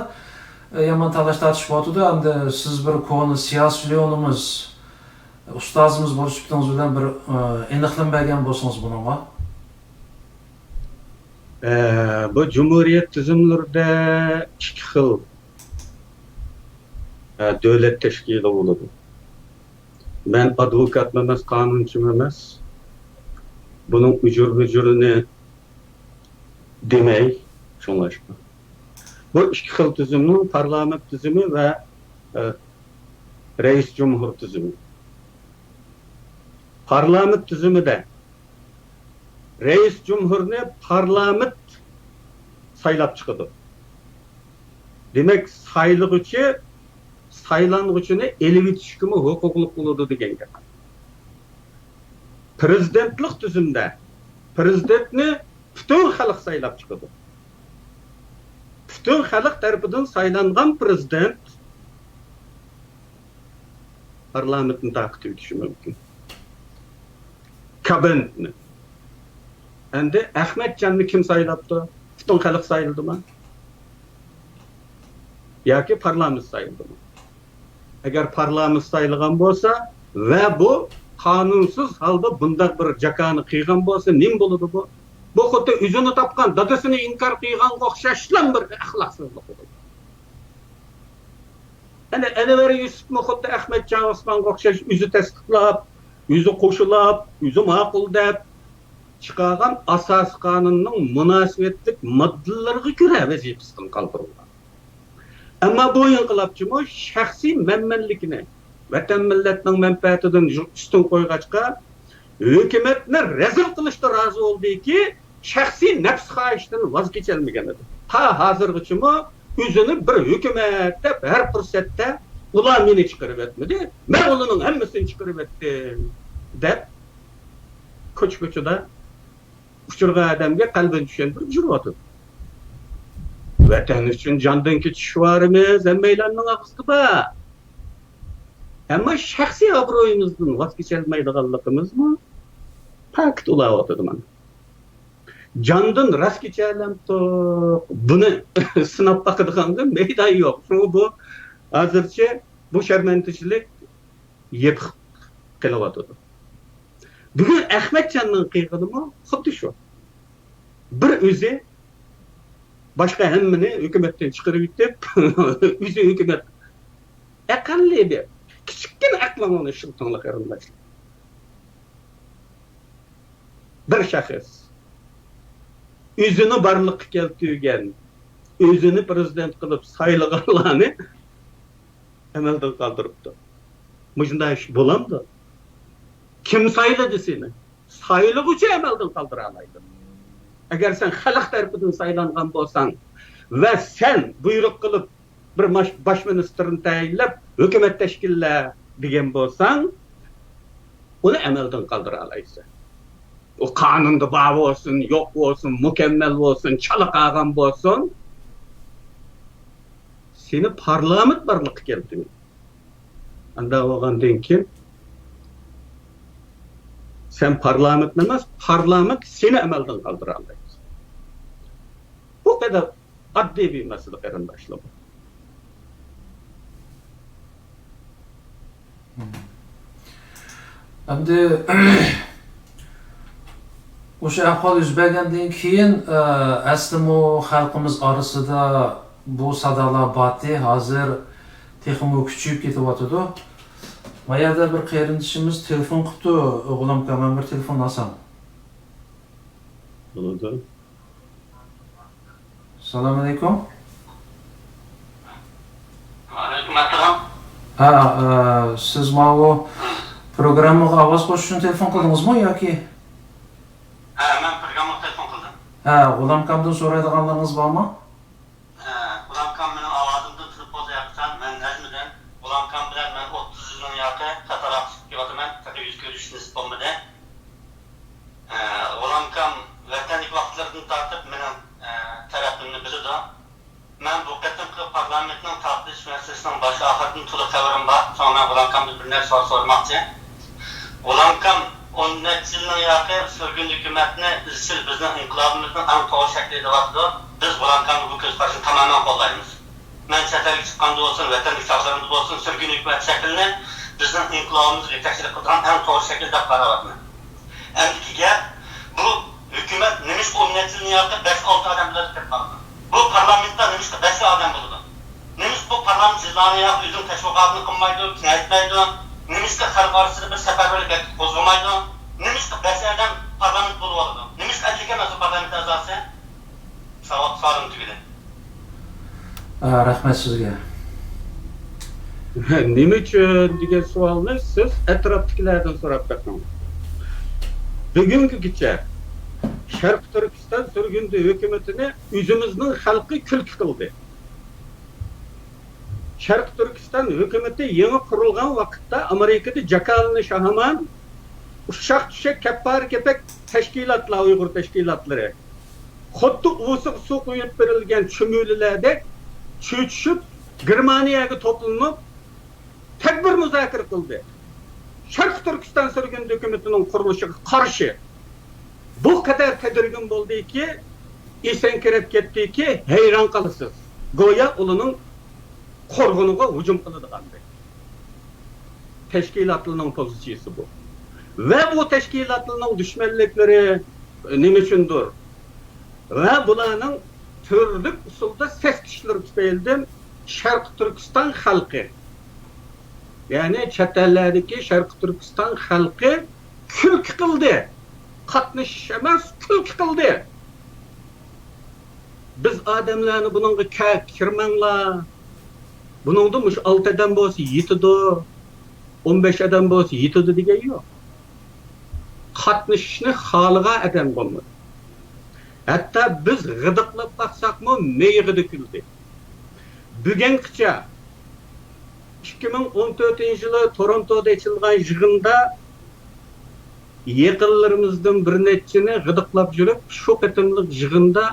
ئە، يامان تالاش تارتىش بولۇۋاتىدۇ. ئەمدى سىز بىر كونا سىياسىيونىمىز، ئۇستازىمىز بولۇش سۈپىتىڭىز بىلەن بىر، ئە، ئېنىقلىما بەرگەن بولسىڭىز بۇنىڭغا. ئە، بۇ جۇمھۇرىيەت تۈزۈملىرىدە ئىككى خىل، ئە، دۆلەت تەشكىلى بولىدۇ. مەن ئادۋوكاتمۇ ئەمەس، قانۇنچىمۇ ئەمەس. بۇنىڭ ئۇجۇر-بۇجۇرىنى دېمەي، شۇڭلاشقا. بۇ ئىككى خىل تۈزۈمنىڭ پارلامېنت تۈزۈمى ۋە، ئە، رەئىس جۇمھۇر تۈزۈمى. پارلامېنت تۈزۈمىدە رەئىس جۇمھۇرنى پارلامېنت سايلاپ چىقىدۇ. دېمەك، سايلىغۇچى سايلانغۇچىنى ئېلىۋېتىشكىمۇ ھوقۇقلۇق بولىدۇ دېگەن گەپ. پىرېزىدېنتلىق تۈزۈمدە پىرېزىدېنتنى پۈتۈن خەلق سايلاپ چىقىدۇ. پۈتۈن خەلق تەرىپىدىن سايلانغان پىرېزىدېنت پارلامېنتنى تارقىتىۋېتىشى مۇمكىن. كابىنېتنى. ئەمدى ئەخمەتجاننى كىم سايلاپتۇ؟ پۈتۈن خەلق سايلىدىمۇ؟ ياكى پارلامېنت سايلىدىمۇ؟ ئەگەر پارلامېنت سايلىغان بولسا ۋە بۇ قانۇنسىز ھالدا بۇنداق بىر جاكارنى قىلغان بولسا، نېمە بولىدۇ بۇ؟ بۇ خۇددى ئۆزىنى تاپقان دادىسىنى ئىنكار قىلغانغا ئوخشاشلا بىر ئەخلاقسىزلىق بولىدۇ. ئەنە ئەنۋەر يۈسۈپمۇ خۇددى ئەخمەتجان ئوسمانغا ئوخشاش ئۆزى تەستىقلاپ، ئۆزى قوشۇلاپ، ئۆزى ماقۇل دەپ، چىقارغان ئاساسىي قانۇننىڭ مۇناسىۋەتلىك ماددىلىرىغا كۆرە ۋەزىپىسىدىن قالدۇرۇلغان. ئەمما بۇ ئىنقىلابچىمۇ شەخسىي مەنمەنلىكىنى، ۋەتەن مىللەتنىڭ مەنپەئەتىدىن يۇ-، ئۈستۈن قويغاچقا، ھۆكۈمەتنى رەزىل قىلىشقا رازى بولدىكى، شەخسىي نەپس خاھىشىدىن ۋاز كېچەلمىگەن ئىدى. تا ھازىرغىچىمۇ ئۆزىنى بىر ھۆكۈمەت دەپ ھەر پۇرسەتتە، «ئۇلار مېنى چىقىرىۋەتمىدى، مەن ئۇلارنىڭ ھەممىسىنى چىقىرىۋەتتىم» دەپ، كوچا-كوچىدا ئۇچرىغان ئادەمگە قەلبىنى چۈشەندۈرۈپ يۈرۈۋاتىدۇ. ۋەتەن ئۈچۈن جاندىن كېچىش شوئارىمىز ھەممەيلەننىڭ ئاغزىدا بار. ئەمما شەخسىي ئابرۇيىمىزدىن ۋاز كېچەلمەيدىغانلىقىمىزمۇ پاكىت ئۇلاۋاتىدۇ مانا. جاندىن راست كېچەلەمتۇق؟ بۇنى سىناپ باقىدىغانغا مەيدان يوق. شۇڭا بۇ ھازىرچە بۇ شەرمەندىچىلىك يېپىق قېلىۋاتىدۇ. بۈگۈن ئەخمەتجاننىڭ قىلغىنىمۇ خۇددى شۇ. بىر ئۆزى باشقا ھەممىنى ھۆكۈمەتتىن چىقىرىۋېتىپ، ئۆزى ھۆكۈمەت، ئەقەللىي بىر كىچىككىنە ئەقلىڭلارنى ئىشلىتىڭلار، قېرىنداشلار. بىر شەخس ئۆزىنى بارلىققا كەلتۈرگەن، ئۆزىنى پىرېزىدېنت قىلىپ سايلىغانلارنى ئەمەلدىن قالدۇرۇپتۇ. مۇشۇنداق ئىش بولامدۇ؟ كىم سايلىدى سېنى؟ سايلىغۇچى ئەمەلدىن قالدۇرالايدۇ. ئەگەر سەن خەلق تەرىپىدىن سايلانغان بولساڭ ۋە سەن بۇيرۇق قىلىپ بىر ماش-، باش مىنىستىرنى تەيىنلەپ ھۆكۈمەت تەشكىللە دېگەن بولساڭ، ئۇنى ئەمەلدىن قالدۇرالايسەن. ئۇ قانۇندا بار بولسۇن، يوق بولسۇن، مۇكەممەل بولسۇن، چالا قالغان بولسۇن، سېنى پارلامېنت بارلىققا كەلتۈرگەن. ئانداق بولغاندىن كېيىن سەن پارلامېنتنى ئەمەس، پارلامېنت سېنى ئەمەلدىن قالدۇرالايدۇ. بۇ قەدەر ئاددىي بىر مەسىلە، قېرىنداشلار. ئەمدى مۇشۇ ئەھۋال يۈز بەرگەندىن كېيىن، ئە، ئەسلىمۇ خەلقىمىز ئارىسىدا بۇ سادالار باتى ھازىر تېخىمۇ كۈچىيىپ كېتىۋاتىدۇ. ما يەردە بىر قېرىندىشىمىز تېلېفون قىپتۇ، غۇلامكا، مەن بىر تېلېفون ئالسام. بولىدۇ. سالام ئەلەيكۇم. ۋەئەلەيكۇم ئەسسالام. ھە، ئە، سىز ماۋۇ پروگراممىغا ئاۋاز قوشۇش ئۈچۈن تېلېفون قىلدىڭىزمۇ ياكى؟ ھە، مەن پروگراممىغا تېلېفون قىلدىم. ھە، غۇلامكامدىن سورايدىغانلىرىڭىز بارمۇ؟ ھە، غۇلامكام مېنىڭ ئاۋازىمدىن تونۇپ بولدى ھەقىقەتەن. مەن نەجمىدىن. غۇلامكام بىلەن مەن ئوتتۇز يىلنىڭ ياقى قاتار ئارىلىشىپ كېلىۋاتىمەن، تېخى يۈز كۆرۈشۈش نېسىپ بولمىدى. ھە، غۇلامكام ۋەتەندىكى ۋاقىتلىرىدىن تارتىپ مېنىڭ، ھە، تەرەپىمنى بىلىدۇ. مەن بۇ قېتىمقى پارلامېنتنىڭ تارقىتىلىش مەسىلىسىنىڭ باش ئاخىرىدىن تولۇق خەۋىرىم بار. شۇڭا مەن غۇلامكامدىن بىر نەچچە سوئال سورىماقچى. غۇلامكام ئون نەچچە يىلنىڭ ياقى سۈرگۈن ھۆكۈمەتنى ئىزچىل بىزنىڭ ئىنقىلابىمىزنىڭ ئەڭ توغرا شەكلى دەۋاتىدۇ. بىز غۇلامكامنىڭ بۇ كۆز قارىشىنى تامامەن قوللايمىز. مەن چەت ئەلگە چىققاندا بولسۇن، ۋەتەندىكى چاغلىرىمدا بولسۇن، سۈرگۈن ھۆكۈمەت شەكلىنى بىزنىڭ ئىنقىلابىمىزغا يېتەكچىلىك قىلىدىغان ئەڭ توغرا شەكىل دەپ قاراۋاتىمەن. ئەمدىكى گەپ، بۇ ھۆكۈمەت نېمىشقا ئون نەچچە يىلنىڭ ياقى بەش-ئالتە ئادەم بىلەن كېلىپ قالىدۇ؟ بۇ پارلامېنتتا نېمىشقا بەشلا ئادەم بولىدۇ؟ نېمىشقا بۇ پارلامېنت يىللارنىڭ ياقى ئۆزىنىڭ تەشۋىقاتىنى قىلمايدۇ، كېڭەيتمەيدۇ؟ نېمىشقا خەلق ئارىسىدا بىر سەپەرۋەرلىك ھەرىكىتى قوزغىمايدۇ؟ نېمىشقا بەش ئادەم پارلامېنت بولۇۋالىدۇ؟ نېمىشقا ئەللىك ئەمەس بۇ پارلامېنت ئەزاسى؟ ساۋا-، سوئالىم تۈگىدى. ئا، رەھمەت سىزگە. نېمە ئۈچۈن دېگەن سوئالنى سىز ئەتراپتىكىلەردىن سوراپ بېقىڭ. بۈگۈنگىچە شەرقىي تۈركىستان سۈرگۈندە ھۆكۈمىتىنى ئۆزىمىزنىڭ خەلقى كۈلكە قىلدى. شەرقىي تۈركىستان ھۆكۈمىتى يېڭى قۇرۇلغان ۋاقىتتا ئامېرىكىدا جاكالىنى شاھامان، ئۇششاق-چۈششەك، كەپپارە-كېپەك تەشكىلاتلار، ئۇيغۇر تەشكىلاتلىرى خۇددى ئۇۋىسىغا سۇ قۇيۇپ بېرىلگەن چۈمۈلىلەردەك چۆچۈشۈپ، گېرمانىيەگە توپلىنىپ، تەدبىر مۇزاكىرە قىلدى. شەرقىي تۈركىستان سۈرگۈندە ھۆكۈمىتىنىڭ قۇرۇلۇشىغا قارشى. بۇ قەدەر تەدرىگىن بولدىكى، ئېسەنكىرەپ كەتتىكى، ھەيران قالىسىز. گويا ئۇلارنىڭ قورغىنىغا ھۇجۇم قىلىدىغاندەك. تەشكىلاتلارنىڭ پوزىتسىيىسى بۇ. ۋە بۇ تەشكىلاتلارنىڭ دۈشمەنلىكلىرى نېمە ئۈچۈندۇر؟ ۋە بۇلارنىڭ تۈرلۈك ئۇسۇلدا سەسكىشىشلىرى تۈپەيلىدىن شەرقىي تۈركىستان خەلقى، يەنى چەت ئەللەردىكى شەرقىي تۈركىستان خەلقى كۈلكە قىلدى. قاتنىشىش ئەمەس، كۈلكە قىلدى. بىز ئادەملەرنى بۇنىڭغا كە-، كىرمەڭلار، بۇنىڭدا مۇشۇ ئالتە ئادەم بولسا يېتىدۇ، ئون بەش ئادەم بولسا يېتىدۇ دېگەن يوق. قاتنىشىشنى خالىغان ئادەم بولمىدى. ھەتتا بىز غىدىقلاپ باقساقمۇ، مېيىغا دۆكۈلدى. بۈگۈنگىچە، ئىككى مىڭ ئون تۆتىنچى يىلى تورونتودا ئېچىلغان يىغىندا يېقىنلىرىمىزدىن بىر نەچچىنى غىدىقلاپ يۈرۈپ، شۇ قېتىملىق يىغىندا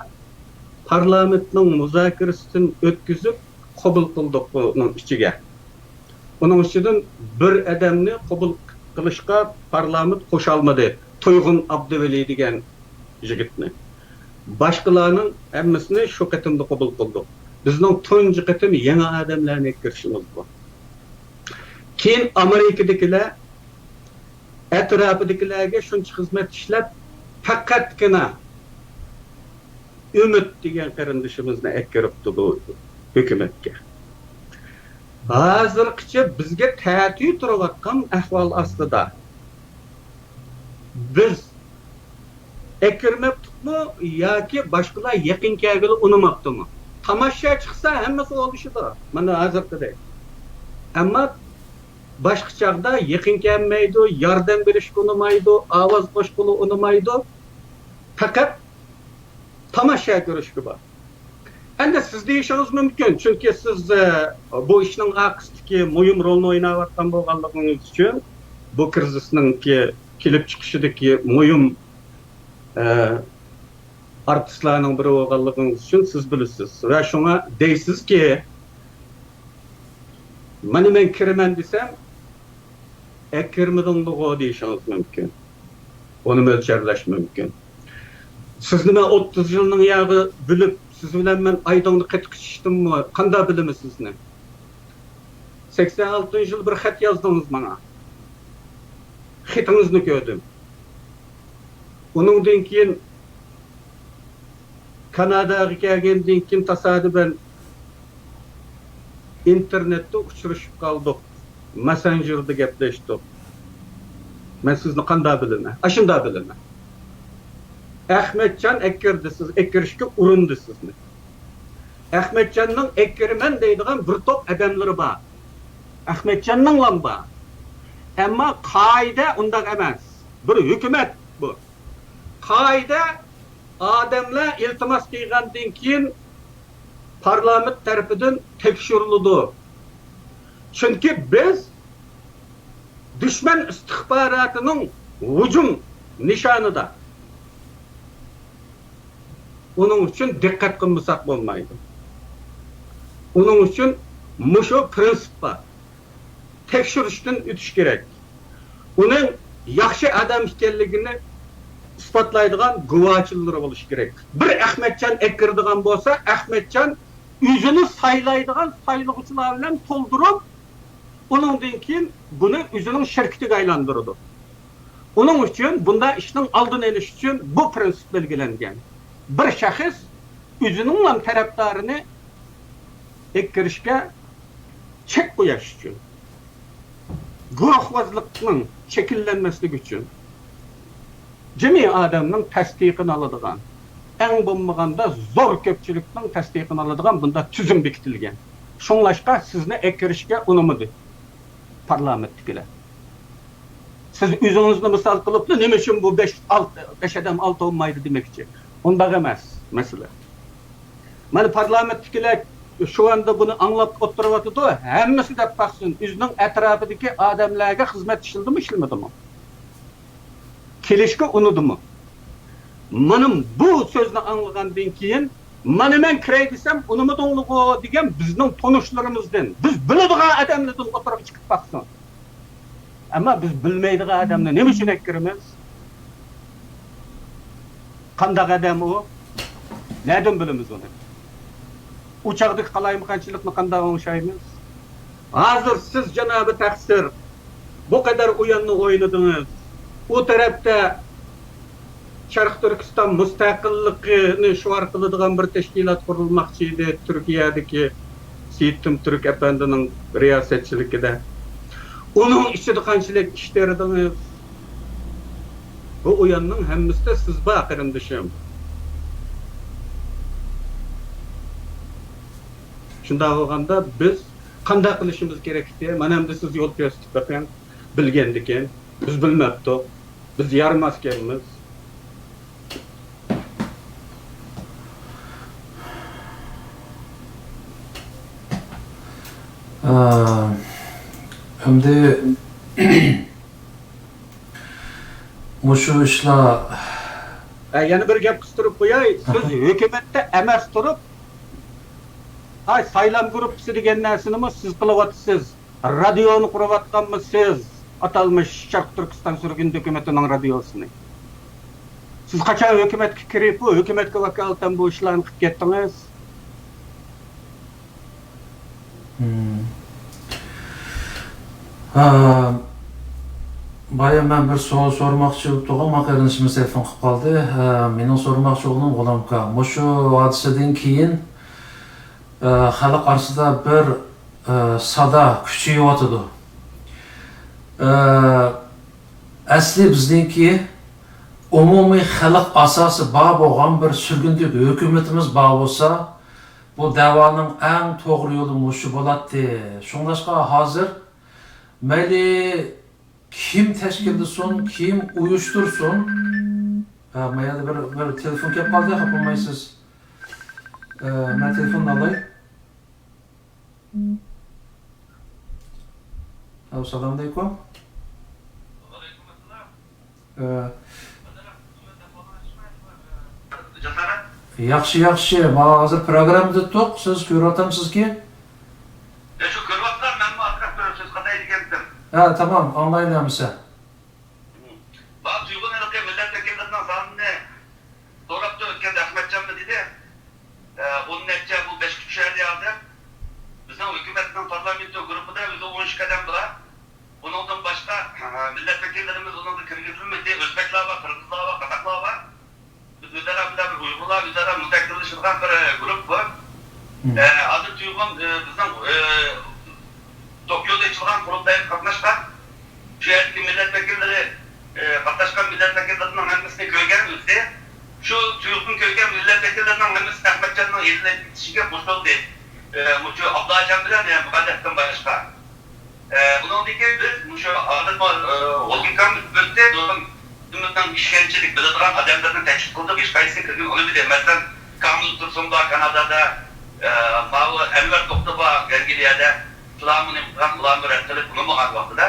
پارلامېنتنىڭ مۇزاكىرىسىدىن ئۆتكۈزۈپ، قوبۇل قىلدۇق ئۇنىڭ ئىچىگە. ئۇنىڭ ئىچىدىن بىر ئادەمنى قوبۇل قىلىشقا پارلامېنت قوشالمىدى. تۇيغۇن ئابدۇۋەلى دېگەن يىگىتنى. باشقىلارنىڭ ھەممىسىنى شۇ قېتىمدا قوبۇل قىلدۇق. بىزنىڭ تۇنجى قېتىم يېڭى ئادەملەرنى كىرىشىمىز بۇ. كېيىن ئامېرىكىدىكىلەر ئەتراپىدىكىلەرگە شۇنچە خىزمەت ئىشلەپ، پەقەتكىنە ئۈمىد دېگەن قېرىندىشىمىزنى ئەكىرىپتۇ بۇ ھۆكۈمەتكە. ھازىرغىچە بىزگە تەتۈر تۇرۇۋاتقان ئەھۋال ئاستىدا، بىز ئەكىرمەپتۇقمۇ ياكى باشقىلار يېقىن كەلگىلى ئۇنىماپتۇمۇ؟ تاماشا چىقسا ھەممىسى ئولىشىدۇ. مانا ھازىرقىدەك. ئەمما باشقا چاغدا يېقىن كەلمەيدۇ، ياردەم بېرىشكە ئۇنىمايدۇ، ئاۋاز قوشقىلى ئۇنىمايدۇ. پەقەت تاماشا كۆرۈشكە بار. ئەمدى سىز دېيىشىڭىز مۇمكىن، چۈنكى سىز، ئە، بۇ ئىشنىڭ ئارقىسىدىكى مۇھىم رولنى ئويناۋاتقان بولغانلىقىڭىز ئۈچۈن، بۇ كىرىزىسنىڭكى كېلىپ چىقىشىدىكى مۇھىم، ئە، ئارتىسلارنىڭ بىرى بولغانلىقىڭىز ئۈچۈن سىز بىلىسىز. ۋە شۇڭا دەيسىزكى، مانا مەن كىرىمەن دېسەم، ئەكىرمىدىڭلىغۇ دېيىشىڭىز مۇمكىن. ئۇنى مۆلچەرلەش مۇمكىن. سىزنى مەن ئوتتۇز يىلنىڭ ياغى بىلىپ، سىز بىلەن مەن ئايدىڭدا قېتىق ئىچىشتىممۇ؟ قانداق بىلىمەن سىزنى؟ سەكسەن ئالتىنچى يىل بىر خەت يازدىڭىز ماڭا. خېتىڭىزنى كۆردۈم. ئۇنىڭدىن كېيىن كاناداغا كەلگەندىن كېيىن تاسادىپەن ئىنتېرنېتتا ئۇچرىشىپ قالدۇق. ماسسېنجېردا گەپلەشتۇق. مەن سىزنى قانداق بىلىمەن؟ ئاشۇنداق بىلىمەن. ئەخمەتجان ئەكىردى سىز، ئەكىرىشكە ئۇرۇندى سىزنى. ئەخمەتجاننىڭ ئەكىرىمەن دەيدىغان بىر توپ ئادەملىرى بار. ئەخمەتجاننىڭلام بار. ئەمما قائىدە ئۇنداق ئەمەس. بىر ھۆكۈمەت بۇ. قائىدە، ئادەملەر ئىلتىماس قىلغاندىن كېيىن پارلامېنت تەرىپىدىن تەكشۈرۈلىدۇ. چۈنكى بىز دۈشمەن ئىستىخباراتىنىڭ ھۇجۇم نىشانىدا. ئۇنىڭ ئۈچۈن دىققەت قىلمىساق بولمايدۇ. ئۇنىڭ ئۈچۈن مۇشۇ پرىنسىپ بار. تەكشۈرۈشتىن ئۆتۈش كېرەك. ئۇنىڭ ياخشى ئادەم ئىكەنلىكىنى ئىسپاتلايدىغان گۇۋاچىلىرى بولۇشى كېرەك. بىر ئەخمەتجان ئەكىرىدىغان بولسا، ئەخمەتجان ئۆزىنى سايلايدىغان سايلىغۇچىلار بىلەن تولدۇرۇپ، ئۇنىڭدىن كېيىن بۇنى ئۆزىنىڭ شىركىتىگە ئايلاندۇرىدۇ. ئۇنىڭ ئۈچۈن بۇنداق ئىشنىڭ ئالدىنى ئېلىش ئۈچۈن بۇ پرىنسىپ بەلگىلەنگەن. بىر شەخس ئۆزىنىڭلا تەرەپدارىنى ئەكىرىشكە چەك قويۇش ئۈچۈن، گۇرۇھۋازلىقنىڭ شەكىللەنمەسلىكى ئۈچۈن، جىمى ئادەمنىڭ تەستىقىنى ئالىدىغان، ئەڭ بولمىغاندا زور كۆپچىلىكنىڭ تەستىقىنى ئالىدىغان بۇنداق تۈزۈم بېكىتىلگەن. شۇڭلاشقا سىزنى ئەكىرىشكە ئۇنىمىدى پارلامېنتتىكىلەر. سىز ئۆزىڭىزنى مىسال قىلىپلا، نېمە ئۈچۈن بۇ بەش، ئالتە، بەش ئادەم ئالتە بولمايدۇ دېمەكچى. ئۇنداق ئەمەس مەسىلە. مانا پارلامېنتتىكىلەر شۇ ئاندا بۇنى ئاڭلاپ ئولتۇرۇۋاتىدۇ. ھەممىسى دەپ باقسۇن، ئۆزىنىڭ ئەتراپىدىكى ئادەملەرگە خىزمەت ئىشلىدىمۇ، ئىشلىمىدىمۇ؟ كېلىشكە ئۇنىدىمۇ؟ مانا بۇ سۆزنى ئاڭلىغاندىن كېيىن، مانا مەن كىرەي دېسەم، ئۇنىمىدىڭلىغۇ دېگەن بىزنىڭ تونۇشلىرىمىزدىن، بىز بىلىدىغان ئادەملەردىن ئوتتۇرىغا چىقىپ باقسۇن. ئەمما بىز بىلمەيدىغان ئادەمنى نېمە ئۈچۈن ئەكىرىمىز؟ قانداق ئادەم ئۇ؟ نەدىن بىلىمىز ئۇنى؟ ئۇ چاغدىكى قالايمىقانچىلىقنى قانداق ئوڭشايمىز؟ ھازىر سىز، جانابى تەقسىر، بۇ قەدەر ئويۇننى ئوينىدىڭىز. ئۇ تەرەپتە شەرقىي تۈركىستان مۇستەقىللىقىنى شوئار قىلىدىغان بىر تەشكىلات قۇرۇلماقچى ئىدى، تۈركىيەدىكى سېيىتتىم تۈرك ئەپەندىنىڭ رىياسەتچىلىكىدە. ئۇنىڭ ئىچىدە قانچىلىك ئىش تېرىدىڭىز؟ بۇ ئويۇننىڭ ھەممىسىدە سىز بار، قېرىندىشىم. شۇنداق بولغاندا بىز قانداق قىلىشىمىز كېرەك ئىكەن؟ مانا ئەمدى سىز يول كۆرسىتىپ بېقىڭ. بىلگەندىكىن، بىز بىلمەپتۇق. بىز يارىماسكەنمىز. ئە، ئەمدى مۇشۇ ئىشلار. ئە، يەنە بىر گەپ قىستۇرۇپ قوياي. سىز ھۆكۈمەتتە ئەمەس تۇرۇپ، ئاي، سايلام گۇرۇپپىسى دېگەن نەرسىنىمۇ سىز قىلىۋاتىسىز. رادىيونى قۇرۇۋاتقانمۇ سىز؟ ئاتالمىش شەرقىي تۈركىستان سۈرگۈندە ھۆكۈمىتىنىڭ رادىيوسىنى. سىز قاچان ھۆكۈمەتكە كىرىپ، بۇ ھۆكۈمەتكە ۋاكالىتەن بۇ ئىشلارنى قىلىپ كەتتىڭىز؟ ھە، بايا مەن بىر سوئال سورىماقچى بولۇپ تۇرغان، ما قېرىندىشىمىز تېلېفون قىلىپ قالدى. ھە، مېنىڭ سورىماقچى بولغىنىم، غۇلامكا، مۇشۇ ھادىسىدىن كېيىن، ئە، خەلق ئارىسىدا بىر، ئە، سادا كۈچىيىۋاتىدۇ. ئە، ئەسلى بىزنىڭكى ئومۇمىي خەلق ئاساسى بار بولغان بىر سۈرگۈندە ھۆكۈمىتىمىز بار بولسا، بۇ دەۋانىڭ ئەڭ توغرا يولى مۇشۇ بولاتتى. شۇڭلاشقا ھازىر مەيلى كىم تەشكىللىسۇن، كىم ئۇيۇشتۇرسۇن. ھە، ما يەردە بىر، بىر تېلېفون كەپ قالدى، خاپا بولمايسىز. ئە، مەن تېلېفوننى ئالاي. ئەلو، سالام ئەلەيكۇم. ئە، ياخشى، ياخشى. ما ھازىر پروگرامما تۇتتۇق. سىز كۆرۈۋاتامسىزكى؟ يا، شۇ كۆرۈۋاتىمەن، مەنمۇ ئازراق بىر سۆز قاتاي دېگەنتىم. ھە، تامام، ئاڭلايلى ئەمىسە. بۇ تۇيغۇن ھېلىقى مىللەت ۋەكىللىرىنىڭ سانىنى سوراپتۇ، ئۆتكەندە ئەخمەتجانمۇ دېدى. ئە، ئون نەچچە، بۇ بەشكە چۈشەردى ھازىر. بىزنىڭ ھۆكۈمەتنىڭ پارلامېنتو گۇرۇپپىدا ئۆزى ئون ئۈچ ئادەم بار. ئۇنىڭدىن باشقا، ئە، مىللەت ۋەكىللىرىمىز ئۇنىڭغا كىرگۈزۈلمىدى. ئۆزبەكلەر بار، قىرغىزلار بار، قازاقلار بار. بىز ئۆزئارا بىلەن بىر ئۇيغۇرلار ئۆزئارا مۇزاكىرىلىشىدىغان بىر گۇرۇپپا. مم. ئە، ھازىر تۇيغۇن، ئە، بىزنىڭ، ئە، توكيودا ئېچىلغان قۇرۇلتايغا قاتناشقان، شۇ يەردىكى مىللەت ۋەكىللىرى، ئە، قاتناشقان مىللەت ۋەكىللىرىنىڭ ھەممىسىنى كۆرگەن ئۆزى. شۇ تۇيغۇن كۆرگەن مىللەت ۋەكىللىرىنىڭ ھەممىسى ئەخمەتجاننىڭ ئېلىنىپ كېتىشىگە قوشۇلدى. ئە، مۇشۇ ئابلاجان بىلەن، ئە، مۇقەددەستىن باشقا. ئە، ئۇنىڭدىن كېيىن بىز مۇشۇ ھازىرمۇ، ئە، ھولگىكام ئۆتتى، ئۆزىمىزنىڭ ئىشەنچلىك بىلىدىغان ئادەملەرنى تەكلىپ قىلدۇق، ھېچقايسىسى كىرگىلى ئۇنىمىدى. مەسىلەن، كامىل تۇرسۇن بار كانادادا، ئە، ماۋۇ ئەنۋەر توختى بار ئەنگلىيەدە، فىلارمونىيە قىلغان، ئۇلارمۇ رەت قىلىپ ئۇنىمىغان ۋاقتىدا،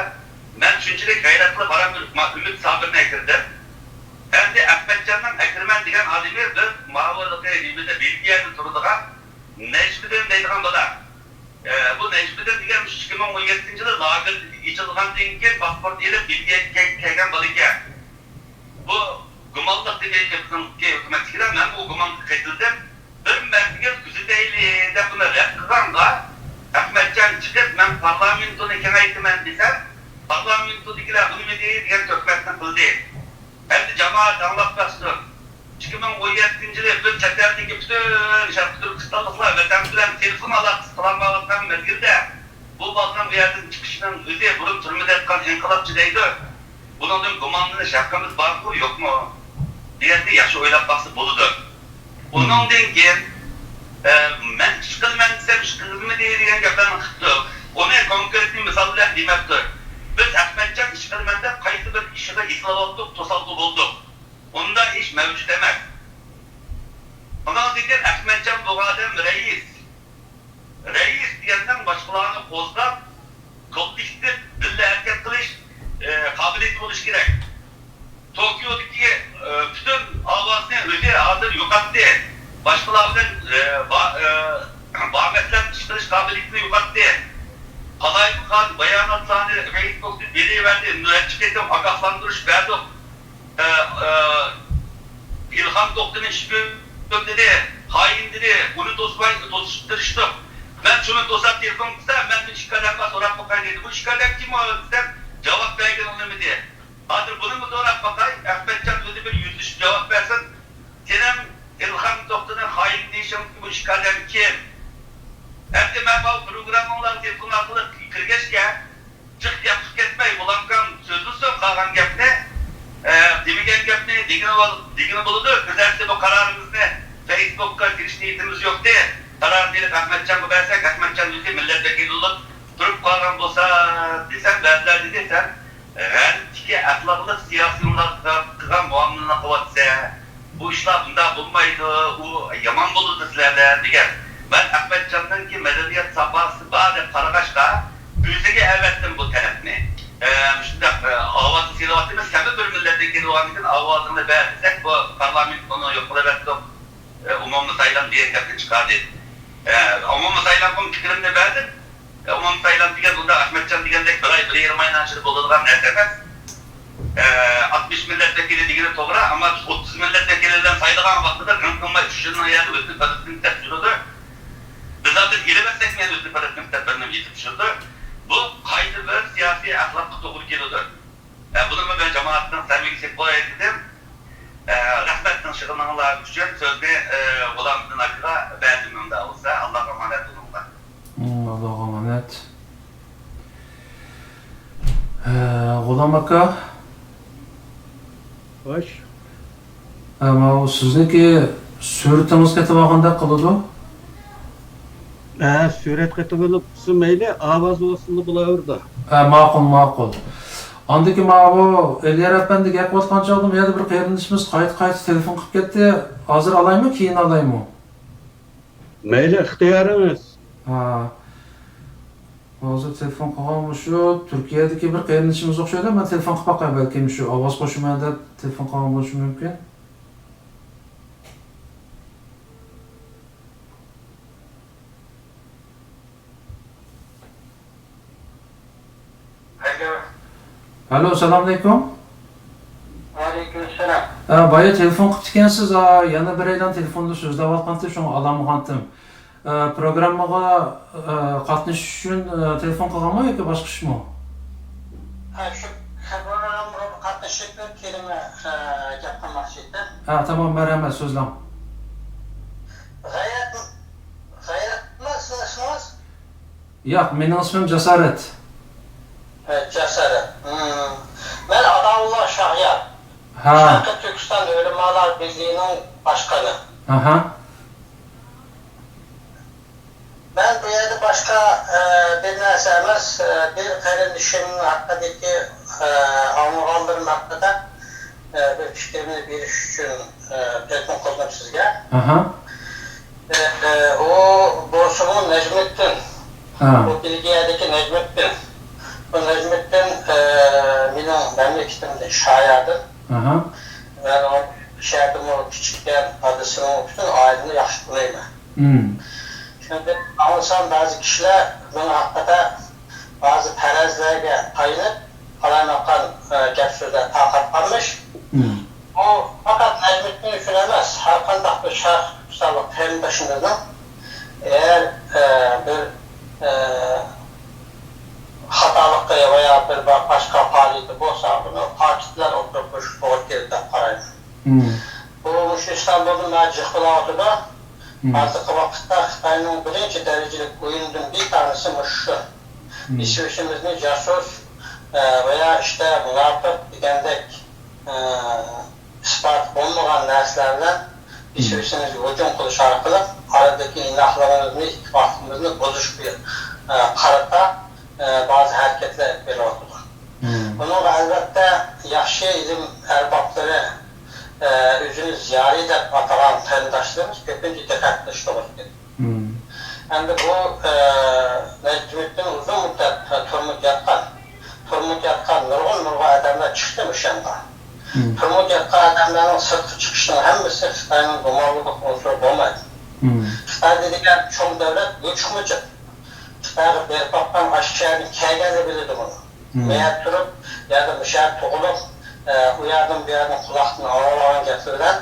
مەن شۇنچىلىك غەيرەت قىلىپ بارام، مە-، ئۈمىد سابىرنى ئەكىردىم. ئەمدى ئەخمەتجاننىڭ ئەكىرمەن دېگەن ئادىمى بىر ماۋۇ نېمىدە، بېلگىيەدە تۇرىدىغان نەجمىدىن دەيدىغان بالا. ئە، بۇ نەجمىدىن دېگەن مۇشۇ ئىككى مىڭ ئون يەتتىنچى يىلى لاگېر ئېچىلغاندىن كېيىن پاسپورت ئېلىپ بېلگىيەگە كەل-، كەلگەن بالا ئىكەن. بۇ گۇمانلىق دېدى بىزنىڭكى ھۆكۈمەتتىكىلەر، مەن بۇ گۇمانغا قېتىلدىم. بىر مەزگىل كۆزىتەيلى دەپ بۇنى رەت قىلغانغا، ئەخمەتجان چىقىپ، مەن پارلامېنتونى كېڭەيتىمەن دېسەم، پارلامېنتودىكىلەر ئۇنىمىدى دېگەن تۆھمەتنى قىلدى. ئەمدى جامائەت ئاڭلاپ باقسۇن. ئىككى مىڭ ئون يەتتىنچى يىلى بىز چەت ئەلدىكى پۈتۈن شەرقىي تۈركىستانلىقلار ۋەتەن بىلەن تېلېفون ئالاقىسى قىلالمايۋاتقان مەزگىلدە، بۇ بالىنىڭ بۇ يەردىن چىقىشىنىڭ ئۆزى بۇرۇن تۈرمىدە ياتقان ئىنقىلابچى دەيدۇ. بۇنىڭدىن گۇمانلىنىش ھەققىمىز بارمۇ، يوقمۇ دېگەننى ياخشى ئويلاپ باقسا بولىدۇ. ئۇنىڭدىن كېيىن، ئە، مەن ئىش قىلىمەن دېسەم، ئىش قىلمىدى دېگەن گەپلەرنى قىپتۇ. ئۇنى كونكرېتنىي مىسال بىلەن دېمەپتۇ. بىز ئەخمەتجان ئىش قىلىمەن دەپ قايسى بىر ئىشىغا ئېسىلىۋاپتۇق، توسالغۇ بولدۇق. ئۇنداق ئىش مەۋجۇت ئەمەس. ئۇنىڭدىن كېيىن ئەخمەتجان بۇ ئادەم رەئىس. رەئىس دېگەننىڭ باشقىلارنى قوزغاپ، كوللېكتىپ بىللە ھەرىكەت قىلىش، ئە، قابىلىيىتى بولۇشى كېرەك. توكيودىكى، ئە، پۈتۈن ئاۋازنى ئۆزى ھازىر يوقاتتى. باشقىلار بىلەن، ئە، با-، ئە، بامەتلەپ ئىش قىلىش قابىلىيىتىنى يوقاتتى. قالايمىقان باياناتلارنى فېيسبۇكتا بېرىۋەردى، نەچچە قېتىم ئاگاھلاندۇرۇش بەردۇق. ئە، ئە، ئىلھام توختىنى ئىش بۆلۈم دېدى، خائىن دېدى، ئۇنى توسماي، توسۇشقا تىرىشتۇق. مەن شۇنى توساپ تېلېفون قىلسا، مەندىن ئىككى ئادەم بار، سوراپ باقاي دېدى. بۇ ئىككى ئادەم كىم ئۇ دېسەم، جاۋاب بەرگىنى ئۇنىمىدى. ھازىر بۇنىمۇ سوراپ باقاي، ئەخمەتجان ئۆزى بىر يۈزلىشىپ جاۋاب بەرسۇن. سېنىڭ ئىلھام توختىنى خائىن دېيىشىڭ بۇ ئىككى ئادەم كىم؟ ئەمدى مەن ماۋۇ پروگراممىڭلارغا تېلېفون ئارقىلىق كىرگەچكە، جىق گەپ قىلىپ كەتمەي، غۇلامكام سۆزلىسۇن قالغان گەپنى. ئە، دېمىگەن دېگىلى بولىدۇ، بىز ئەسلى بۇ قارارىمىزنى فېيسبۇكقا كىرىش نىيىتىمىز يوقتى. قارارنى ئېلىپ ئەخمەتجانغا بەرسەك، ئەخمەتجان ئۆزى مىللەت ۋەكىلى بولۇپ تۇرۇپ قالغان بولسا دېسەم، بەزىلەر دېدى، سەن غەربتىكى ئەخلاقلىق سىياسىيونلار قىلغان مۇئامىلىنى قىلىۋاتىسەن. بۇ ئىشلار بۇنداق بولمايدۇ، ئۇ يامان بولىدۇ سىلەردە دېگەن. مەن ئەخمەتجاننىڭكى مەدەنىيەت ساپاسى بار دەپ قارىغاچقا، ئۆزىگە ئەۋەتتىم بۇ تەلەپنى. ئە، مۇشۇنداق، ئە، ئاۋازنى سېلىۋاتىمىز، سەنمۇ بىر مىللەتتىن كېلىۋالغاندىكىن ئاۋازىڭنى بەر دېسەك، بۇ پارلامېنت بۇنى يوق قىلىۋەتتۇق. ئە، ئومۇمىي سايلام دېگەن گەپنى چىقاردى. ئە، ئومۇمىي سايلامغىمۇ پىكرىمنى بەردىم. ئومۇمىي سايلام دېگەن بۇنداق ئەخمەتجان دېگەندەك بىر ئاي، بىر يېرىم ئاينىڭ ئىچىدە بولىدىغان نەرسە ئەمەس. ئە، ئاتمىش مىللەت ۋەكىلى دېگىنى توغرا، ئەمما بىز ئوتتۇز مىللەت ۋەكىلى بىلەن سايلىغان ۋاقتىدا غىڭ قىلماي ئۈچ يىلنىڭ يەنە ئۆتۈپ بېرىدىكەن دەپ يۈرىدۇ. بىز ھازىر ئېلىۋەتسەكمۇ يەنە ئۆتۈپ بېرىدىكەن دەپ بىرنېمە يېتىپ چۈشۈردى. بۇ قايسى بىر سىياسىي ئەخلاققا توغرا كېلىدۇ؟ ئە، بۇنىمۇ مەن جامائەتنىڭ سەمىگە سېلىپ قوياي دېدىم. ئە، رەھمەت تىڭشىغىنىڭلار ئۈچۈن. سۆزنى، ئە، غۇلامىدىن ئاكىغا بەردىم، ئۇنداق بولسا. ئاللاغا ئامانەت بولۇڭلار. ئاللاغا ئامانەت. ھە، غۇلام ئاكا. خوش. ھە، ماۋۇ سىزنىڭكى سۈرىتىڭىز كېتىۋالغاندەك قىلىدۇ. ھە، سۈرەت قېتىۋېلىپ قىلسا مەيلى، ئاۋاز بولسىلا بولاۋېرىدۇ. ھە، ماقۇل، ماقۇل. ئاندىكى ماۋۇ ئېلىيار ئەپەندى گەپ قىلىۋاتقان چاغدا، بۇ يەردە بىر قېرىندىشىمىز قايتا-قايتا تېلېفون قىلىپ كەتتى. ھازىر ئالايمۇ، كېيىن ئالايمۇ؟ مەيلى، ئىختىيارىڭىز. ھا. ھازىر تېلېفون قىلغان مۇشۇ تۈركىيەدىكى بىر قېرىندىشىمىز ئوخشايدۇ. مەن تېلېفون قىلىپ باقاي، بەلكىم شۇ ئاۋاز قوشىمەن دەپ تېلېفون قىلغان بولۇشى مۇمكىن. ئەلو. ئەلو، سالام ئەلەيكۇم. ۋەئەلەيكۇم ئەسسالام. ئە، بايا تېلېفون قىپتىكەنسىز، ئا، يەنە بىرەيلەن تېلېفوندا سۆزلەۋاتقانتىم، شۇڭا ئالالمىغانتىم. ئە، پروگراممىغا، ئە، قاتنىشىش ئۈچۈن، ئە، تېلېفون قىلغانمۇ ياكى باشقا ئىشمۇ؟ ھە، شۇ پروگراممىغا قاتنىشىپ، كېلىڭ، ئە، گەپ قىلماقچى ئىدىم. ھە، تامام، مەرھەمەت، سۆزلەڭ. غەيرەت، غەيرەتمۇ سىزنىڭ ئىسمىڭىز؟ ياق، مېنىڭ ئىسمىم جاسارەت. ھە، جاسارەت. ھىم. مەن ئاتاۋۇللا شاھيار. ھە. شەرقىي تۈركىستان ئۆلىمالار بىرلىكىنىڭ باشقىنى. ئاھا. مەن بۇ يەردە باشقا، ئە، بىر نەرسە ئەمەس، ئە، بىر قېرىندىشىم ھەققىدىكى، ئە، ئاڭلىغانلىرىم ھەققىدە، ئە، بىر پىكرىمنى بېرىش ئۈچۈن، ئە، تېلېفون قىلدىم سىزگە. ئاھا. ئە، ئە، ئۇ بولسىمۇ نەجمىدىن. ھە. ئۇ بېلگىيەدىكى نەجمىدىن. بۇ نەجمىدىن، ئە، مېنىڭ مەملىكىتىمدىن، شايادىن. ئاھا. مەن ئۇ شەھەردىمۇ كىچىككەن، دادىسىنىڭ پۈتۈن ئائىلىنى ياخشى تونۇيمەن. ھىم. شۇنداق ئاڭلىسام، بەزى كىشىلەر بۇنىڭ ھەققىدە بەزى پەرەزلەرگە تايىنىپ، قالايمىقان، ئە، گەپ-سۆزلەر تارقاتقانمىش. ھىم. بۇ پەقەت نەجمىدىن ئۈچۈن ئەمەس، ھەر قانداق بىر شەرقىي تۈركىستانلىق قېرىندىشىمىزنىڭ ئەگەر، ئە، بىر، ئە، خاتالىقى ۋە يا بىر با-، باشقا پائالىيىتى بولسا، بۇنى پاكىتلار ئوتتۇرىغا قويۇشقا توغرا كېلىدۇ دەپ قارايمەن. مم. بۇ مۇشۇ ئىستانبۇلدا مانا جىق بولاۋاتىدۇ. مم. ھازىرقى ۋاقىتتا خىتاينىڭ بىرىنچى دەرىجىلىك ئويۇنىدىن بىر تانىسى مۇشۇ. مم. ئېسىۋېشىمىزنى جاسۇس، ئە، ۋە يا ئىشتە مۇناپىق دېگەندەك، ئە، ئىسپاتى بولمىغان نەرسىلەر بىلەن مم. ئېسىۋېشىمىزگە ھۇجۇم قىلىش ئارقىلىق ئارىدىكى ئىناقلىقىمىزنى، ئىتتىپاقلىقىمىزنى بۇزۇشقا، ئە، قارىتا، ئە، بەزى ھەرىكەتلەر ئېلىپ بېرىۋاتىدۇ. مم. بۇنىڭغا ئەلۋەتتە ياخشى ئىلىم ئەربابلىرى، ئە، ئۆزىنى زىيالىي دەپ ئاتىغان قېرىنداشلىرىمىز كۆپىنچە دىققەت قىلىشى توغرا كېلىدۇ. مم. ئەمدى بۇ، ئە، نەجمىدىن ئۇزۇن مۇددەت تۈرمىدە ياتقان. تۈرمىدە ياتقان نۇرغۇن، نۇرغۇن ئادەملەر چىقتى مۇشۇ يانغا. مم. تۈرمىدە ياتقان ئادەملەرنىڭ سىرتقا چىقىشىنىڭ ھەممىسى خىتاينىڭ گۇمانلىق ئۇنسۇرى بولمايدۇ. مم. خىتاي دېگەن چوڭ دۆلەت، يوچۇقمۇ جىق. خىتايغا بېرىپ باققان، ئاشۇ شەھەرنى كەلگەنلا بىلىدۇ بۇنى. مم. مەيەر تۇرۇپ، يا بۇ شەھەردە تۇغۇلۇپ، ئە، ئۇ يەردىن بۇ يەردىن قۇلاقتىن ئاڭلىغان گەپلىرى بىلەن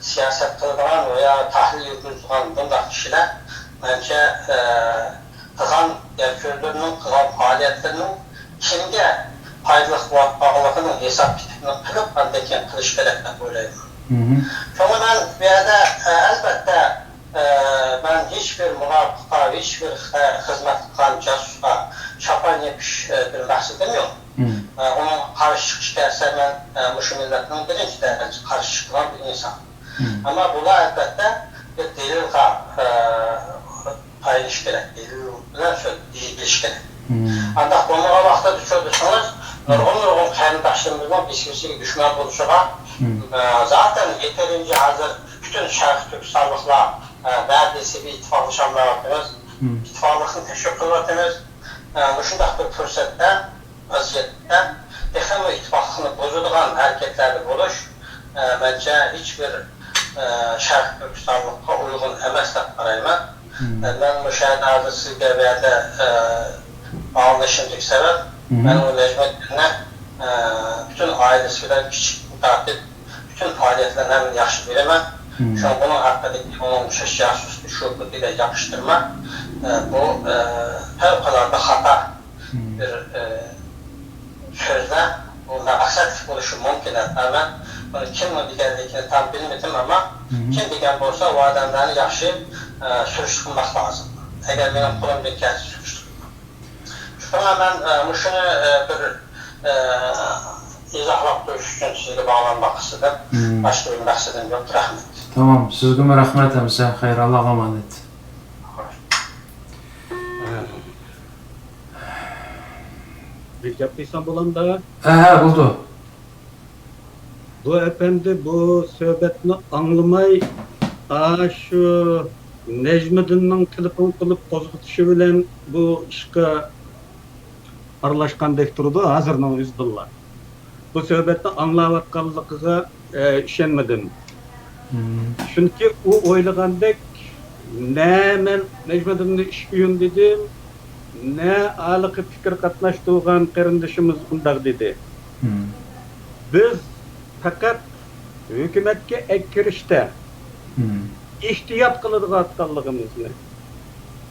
سىياسەت قىلىدىغان ۋە يا تەھلىل يۈرگۈزىدىغان بۇنداق كىشىلەر، مەنچە، ئە، قىلغان گەپ-سۆزلىرىنىڭ، قىلغان پائالىيەتلىرىنىڭ كىمگە پايدىلىق بولۇۋاتقانلىقىنىڭ ھېساب-كىتابىنى قىلىپ، ئاندىن كېيىن قىلىش كېرەك دەپ ئويلايمەن. مم. شۇڭا مەن بۇ يەردە، ئە، ئەلۋەتتە، ئە، مەن ھېچبىر مۇناپىققا، ھېچبىر خىتايغا خىزمەت قىلغان جاسۇسقا شاپان يېپىش، ئە، بىر مەقسىتىم يوق. مم. ئۇنىڭغا قارشى چىقىش كەلسە، مەن، ئە، مۇشۇ مىللەتنىڭ بىرىنچى دەرىجىدە قارشى چىقىدىغان بىر ئىنسان. ئەمما بۇلار، ئەلۋەتتە، بىر دېلىلغا، ئە، تايىنىش كېرەك، دېلىل بىلەن سۆز-، دېيىش كېرەك. ئانداق بولمىغان ۋاقىتتا، چۈشىنىسىڭىز، نۇرغۇن، نۇرغۇن قېرىنداشلىرىمىزنىڭ بىر-بىرسىگە دۈشمەن بولۇشىغا، ئە، زاتەن يېتەرلىكچە ھازىر پۈتۈن شەرقىي تۈركىستانلىقلار، ئە، نەدىسى بىر ئىتتىپاقلىشالمايۋاتىمىز. ئىتتىپاقلىقنى تەشۋىق قىلىۋاتىمىز. ئە، مۇشۇنداق بىر پۇرسەتتە، ۋەزىيەتتە تېخىمۇ ئىتتىپاقلىقنى بۇزىدىغان ھەرىكەتلەردە بولۇش، ئە، مەنچە ھېچبىر، ئە، شەرقىي تۈركىستانلىققا ئۇيغۇن ئەمەس دەپ قارايمەن. ئە، مەن مۇشۇ يەردە ھازىر سىزگە بۇ يەردە، ئە، باغلىنىشىمدىكى سەۋەب، مەن ئۇ نەجمىدىننى، ئە، پۈتۈن ئائىلىسى بىلەن كىچىكتىن تارتىپ پۈتۈن پائالىيەتلەرنى ھەممىنى ياخشى بىلىمەن. شۇڭا بۇنىڭ ھەققىدىكى ئۇنىڭ ئوخشاش جاسۇسنى شۇ بىلگە ياقىشتۇرما. ئە، بۇ، ئە، پەۋقۇلئاددە خاتا بىر، ئە، سۆزلەر. بۇ مەقسەتلىك بولۇشى مۇمكىن، ھەتتا مەن بۇنى كىمنىڭ دېگەنلىكىنى تام بىلمىدىم، ئەمما كىم دېگەن بولسا، ئۇ ئادەملەرنى ياخشى، ئە، سۈرۈشتە قىلماق لازىم، ئەگەر مېنىڭ قولۇمدىن كەلسە سۈرۈشتە قىلماق. شۇڭا مەن، ئە، مۇشۇنى، ئە، بىر، ئە، ئىزاھلاپ قويۇش ئۈچۈن سىزگە باغلانماقچى ئىدىم. باشقا بىر مەقسىتىم يوق. رەھمەت. تامام. سىزگىمۇ رەھمەت، ھەمسە. خەير، ئاللاغا ئامانەت. بىر گەپ قىلسام بولامدا؟ ھە، ھە، بولىدۇ. بۇ ئەپەندى بۇ سۆھبەتنى ئاڭلىماي، ئاشۇ نەجمىدىننىڭ تېلېفون قىلىپ قوزغىتىشى بىلەن بۇ ئىشقا ئارىلاشقاندەك تۇرىدۇ ھازىرنىڭ ئۆزىدىلا. بۇ سۆھبەتنى ئاڭلاۋاتقانلىقىغا، ئە، ئىشەنمىدىم. چۈنكى ئۇ ئويلىغاندەك، نە مەن نەجمىدىننى ئىشقا يۈندىدىم، نە ھېلىقى پىكىر قاتناشتۇرغان قېرىندىشىمىز ئۇنداق دېدى. بىز پەقەت ھۆكۈمەتكە ئەكىرىشتە ئېھتىيات قىلىدىغانلىقىمىزنى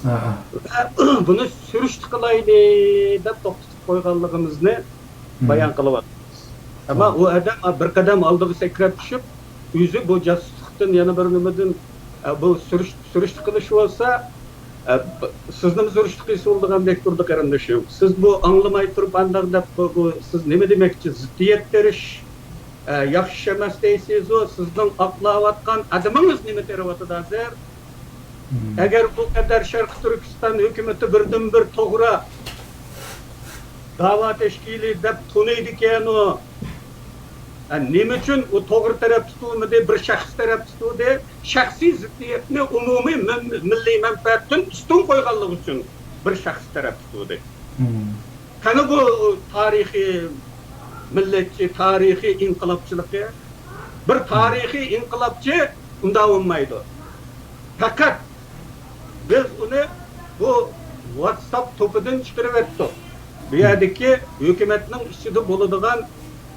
ۋە بۇنى سۈرۈشتە قىلايلى دەپ توختىتىپ قويغانلىقىمىزنى بايان قىلىۋاتىمىز. ئەمما ئۇ ئادەم بىر قەدەم ئالدىغا سەكرەپ چۈشۈپ، ئۆزى بۇ جاسۇسلۇقتىن يەنە بىر نېمىدىن، ئە، بۇ سۈرۈش-، سۈرۈشتە قىلىش بولسا، ئە، ب-، سىزنىمۇ سۈرۈشتە قىلسا بولىدىغاندەك تۇرىدۇ، قېرىندىشىم. سىز بۇ ئاڭلىماي تۇرۇپ ئانداق دەپ، بۇ، بۇ سىز نېمە دېمەكچى؟ زىددىيەت تېرىش، ئە، ياخشى ئىش ئەمەس دەيسىزۇ، سىزنىڭ ئاقلاۋاتقان ئادىمىڭىز نېمە تېرىۋاتىدۇ ھازىر؟ ئەگەر ئۇ قەدەر شەرقىي تۈركىستان ھۆكۈمىتى بىردىنبىر توغرا داۋا تەشكىلى دەپ تونۇيدىكەنۇ، ئە، نېمە ئۈچۈن ئۇ توغرا تەرەپ تۇتۇلمىدى، بىر شەخس تەرەپ تۇتۇلدى؟ شەخسىي زىددىيەتنى ئومۇمىي مىل-، مىللىي مەنپەئەتتىن ئۈستۈن قويغانلىقى ئۈچۈن بىر شەخس تەرەپ تۇتۇلدى. قېنى بۇ تارىخىي مىللەتچى، تارىخىي ئىنقىلابچىلىقى؟ بىر تارىخىي ئىنقىلابچى ئۇنداق بولمايدۇ. پەقەت بىز ئۇنى بۇ ۋاتساپ توپىدىن چىقىرىۋەتتۇق. بۇ يەردىكى ھۆكۈمەتنىڭ ئىچىدە بولىدىغان،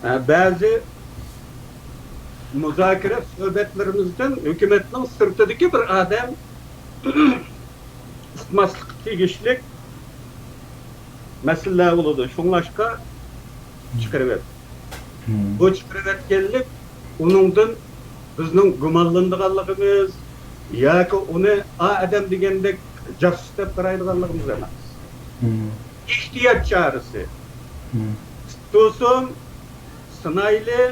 ئە، بەزى مۇزاكىرە سۆھبەتلىرىمىزدىن ھۆكۈمەتنىڭ سىرتىدىكى بىر ئادەم ئۇقماسلىققا تېگىشلىك مەسىلىلەر بولىدۇ. شۇڭلاشقا چىقىرىۋەت. بۇ چىقىرىۋەتكەنلىك ئۇنىڭدىن بىزنىڭ گۇمانلىنىدىغانلىقىمىز ياكى ئۇنى ئا ئادەم دېگەندەك جاسۇس دەپ قارايدىغانلىقىمىز ئەمەس. ئېھتىيات چارىسى. تۇتسۇن، سىنايلى،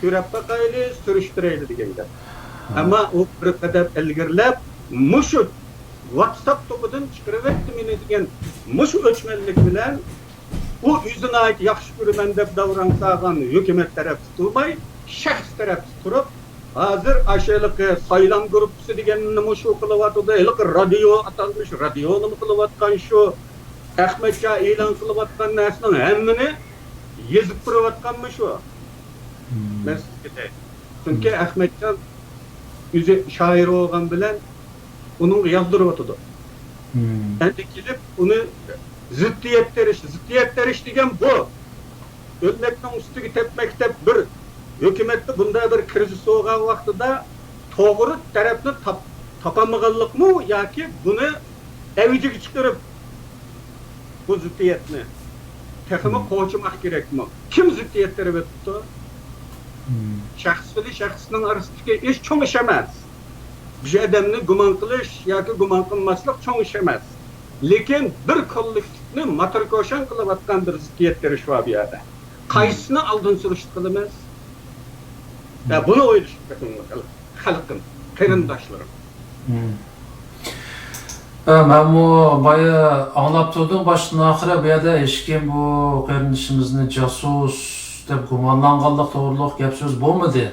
كۆرۈپ باقايلى، سۈرۈشتۈرەيلى دېگەن گەپ. ئەمما ئۇ بىر قەدەم ئىلگىرىلەپ، مۇشۇ ۋاتساپ توپىدىن چىقىرىۋەتتى مېنى دېگەن مۇشۇ ئۆچمەنلىك بىلەن، ئۇ ئۆزى ناھايىتى ياخشى كۆرىمەن دەپ داۋراڭ سالغان ھۆكۈمەت تەرەپتە تۇرماي، شەخس تەرەپتە تۇرۇپ، ھازىر ئاشۇ ھېلىقى سايلام گۇرۇپپىسى دېگەننى مۇشۇ قىلىۋاتىدۇ، ھېلىقى رادىيو، ئاتالمىش رادىيونىمۇ قىلىۋاتقان شۇ، ئەخمەتجان ئېلان قىلىۋاتقان نەرسىنىڭ ھەممىنى يېزىپ تۇرۇۋاتقانمۇ شۇ؟ مەن سىزگە دەي. چۈنكى ئەخمەتجان ئۆزى شائىر بولغان بىلەن ئۇنىڭغا يازدۇرۇۋاتىدۇ. ئەمدى كېلىپ ئۇنى زىددىيەت تېرىش، زىددىيەت تېرىش دېگەن بۇ. ئۆلمەكنىڭ ئۈستىگە تەپمەك دەپ بىر ھۆكۈمەتتە بۇنداق بىر كىرىزىس بولغان ۋاقتىدا توغرا تەرەپنى تاپ-، تاپالمىغانلىقمۇ ياكى بۇنى ئەۋجىگە چىقىرىپ، بۇ زىددىيەتنى تېخىمۇ قوچىماق كېرەكمۇ؟ كىم زىددىيەت تېرىۋېتىپتۇ؟ شەخس بىلەن شەخسنىڭ ئارىسىدىكى ئىش چوڭ ئىش ئەمەس. بىر ئادەمنى گۇمان قىلىش ياكى گۇمان قىلماسلىق چوڭ ئىش ئەمەس. لېكىن بىر كوللېكتىپ ماتىركوشان قىلىۋاتقان بىر زىددىيەت كۈرىشى بار بۇ يەردە. قايسىسىنى ئالدىن سۈرۈشتە قىلىمىز؟ ۋە بۇنى ئويلىشىپ بېقىڭ، خەلقىم، قېرىنداشلىرىم. مم. ھە، مەنمۇ بايا ئاڭلاپ تۇردۇم باشتىن ئاخىرى، بۇ يەردە ھېچكىم بۇ قېرىندىشىمىزنى جاسۇس دەپ گۇمانلانغانلىق توغرۇلۇق گەپ سۆز بولمىدى.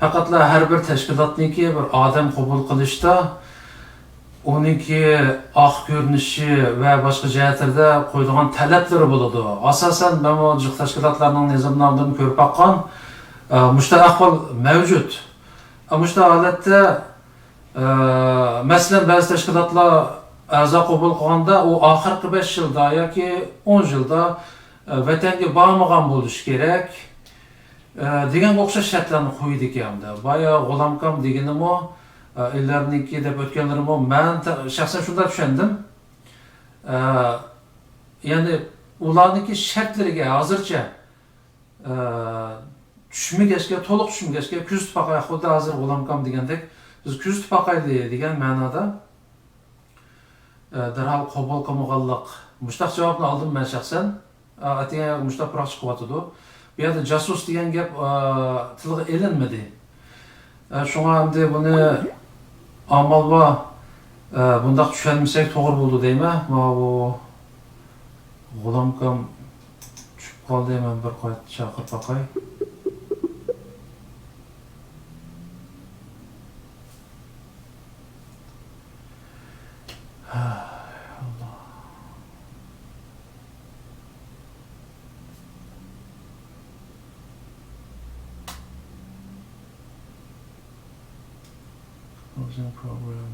پەقەتلا ھەر بىر تەشكىلاتنىڭكى بىر ئادەم قوبۇل قىلىشتا ئۇنىڭكى ئارقا كۆرۈنۈشى ۋە باشقا جەھەتلىرىدە قويىدىغان تەلەپلىرى بولىدۇ. ئاساسەن مەنمۇ جىق تەشكىلاتلارنىڭ نىزامنامىلىرىنى كۆرۈپ باققان، ئە، مۇشۇنداق ئەھۋال مەۋجۇت. ئە، مۇشۇنداق ھالەتتە، ئە، مەسىلەن، بەزى تەشكىلاتلار ئەزا قوبۇل قىلغاندا ئۇ ئاخىرقى بەش يىلدا ياكى ئون يىلدا، ئە، ۋەتەنگە بارمىغان بولۇشى كېرەك. ئە، دېگەنگە ئوخشاش شەرتلەرنى قويىدىكەن ئەمدى. بايا غۇلامكام دېگىنىمۇ، ئە، ئىللەرنىڭكى دەپ ئۆتكەنلىرىمۇ مەن ت-، شەخسەن شۇنداق چۈشەندىم. ئە، يەنى ئۇلارنىڭكى شەرتلىرىگە ھازىرچە، ئە، چۈشمىگەچكە، تولۇق چۈشمىگەچكە كۆزىتىپ باقاي، خۇددى ھازىر غۇلامكام دېگەندەك بىز كۆزىتىپ باقايلى دېگەن مەنادا. ئە، دەرھال قوبۇل قىلمىغانلىق. مۇشۇنداق جاۋابنى ئالدىم مەن شەخسەن. ئە، ئەتىگەن مۇشۇنداق پۇراق چىقىۋاتىدۇ. بۇ يەردە جاسۇس دېگەن گەپ، ئە، تىلغا ئېلىنمىدى. ئە، شۇڭا ئەمدى بۇنى ئامال بار، ئە، بۇنداق چۈشەنمىسەك توغرا بولىدۇ دەيمەن. ماۋۇ غۇلامكام چۈشۈپ قالدى، مەن بىر قايتا چاقىرىپ باقاي. Closing program.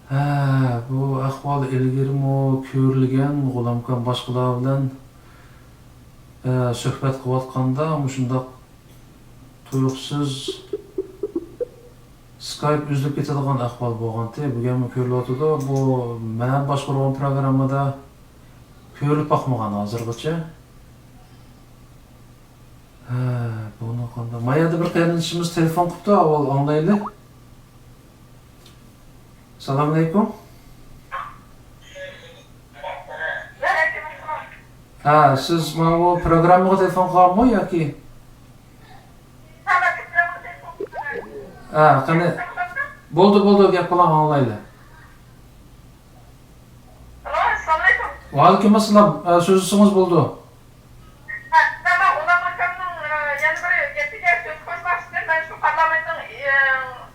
ھە، بۇ ئەھۋال ئىلگىرىمۇ كۆرۈلگەن، غۇلامكام باشقىلار بىلەن، ئە، سۆھبەت قىلىۋاتقاندا مۇشۇنداق تۇيۇقسىز سكايپ ئۈزۈلۈپ كېتىدىغان ئەھۋال بولغانتى. بۈگۈنمۇ كۆرۈلۈۋاتىدۇ. بۇ مەن باشقۇرغان پروگراممىدا كۆرۈلۈپ باقمىغان ھازىرغىچە. ھە، بۇنى قانداق؟ ما يەردە بىر قېرىندىشىمىز تېلېفون قىپتۇ، ئاۋۋال ئاڭلايلى. سالام ئەلەيكۇم. ھە، سىز ماۋۇ پروگراممىغا تېلېفون قىلغانمۇ ياكى؟ ھە، قېنى. بولدى، بولدى، گەپ قىلىڭ، ئاڭلايلى. ئالو، ئەسسالامۇئەلەيكۇم. ۋەئەلەيكۇم ئەسسالام. ئە، سۆزلىسىڭىز بولىدۇ. ھە، مەن غۇلام ئاكامنىڭ، ئە، يەنە بىر گېپىگە سۆز قوشماقچىدىم. مەن شۇ پارلامېنتنىڭ، ئە،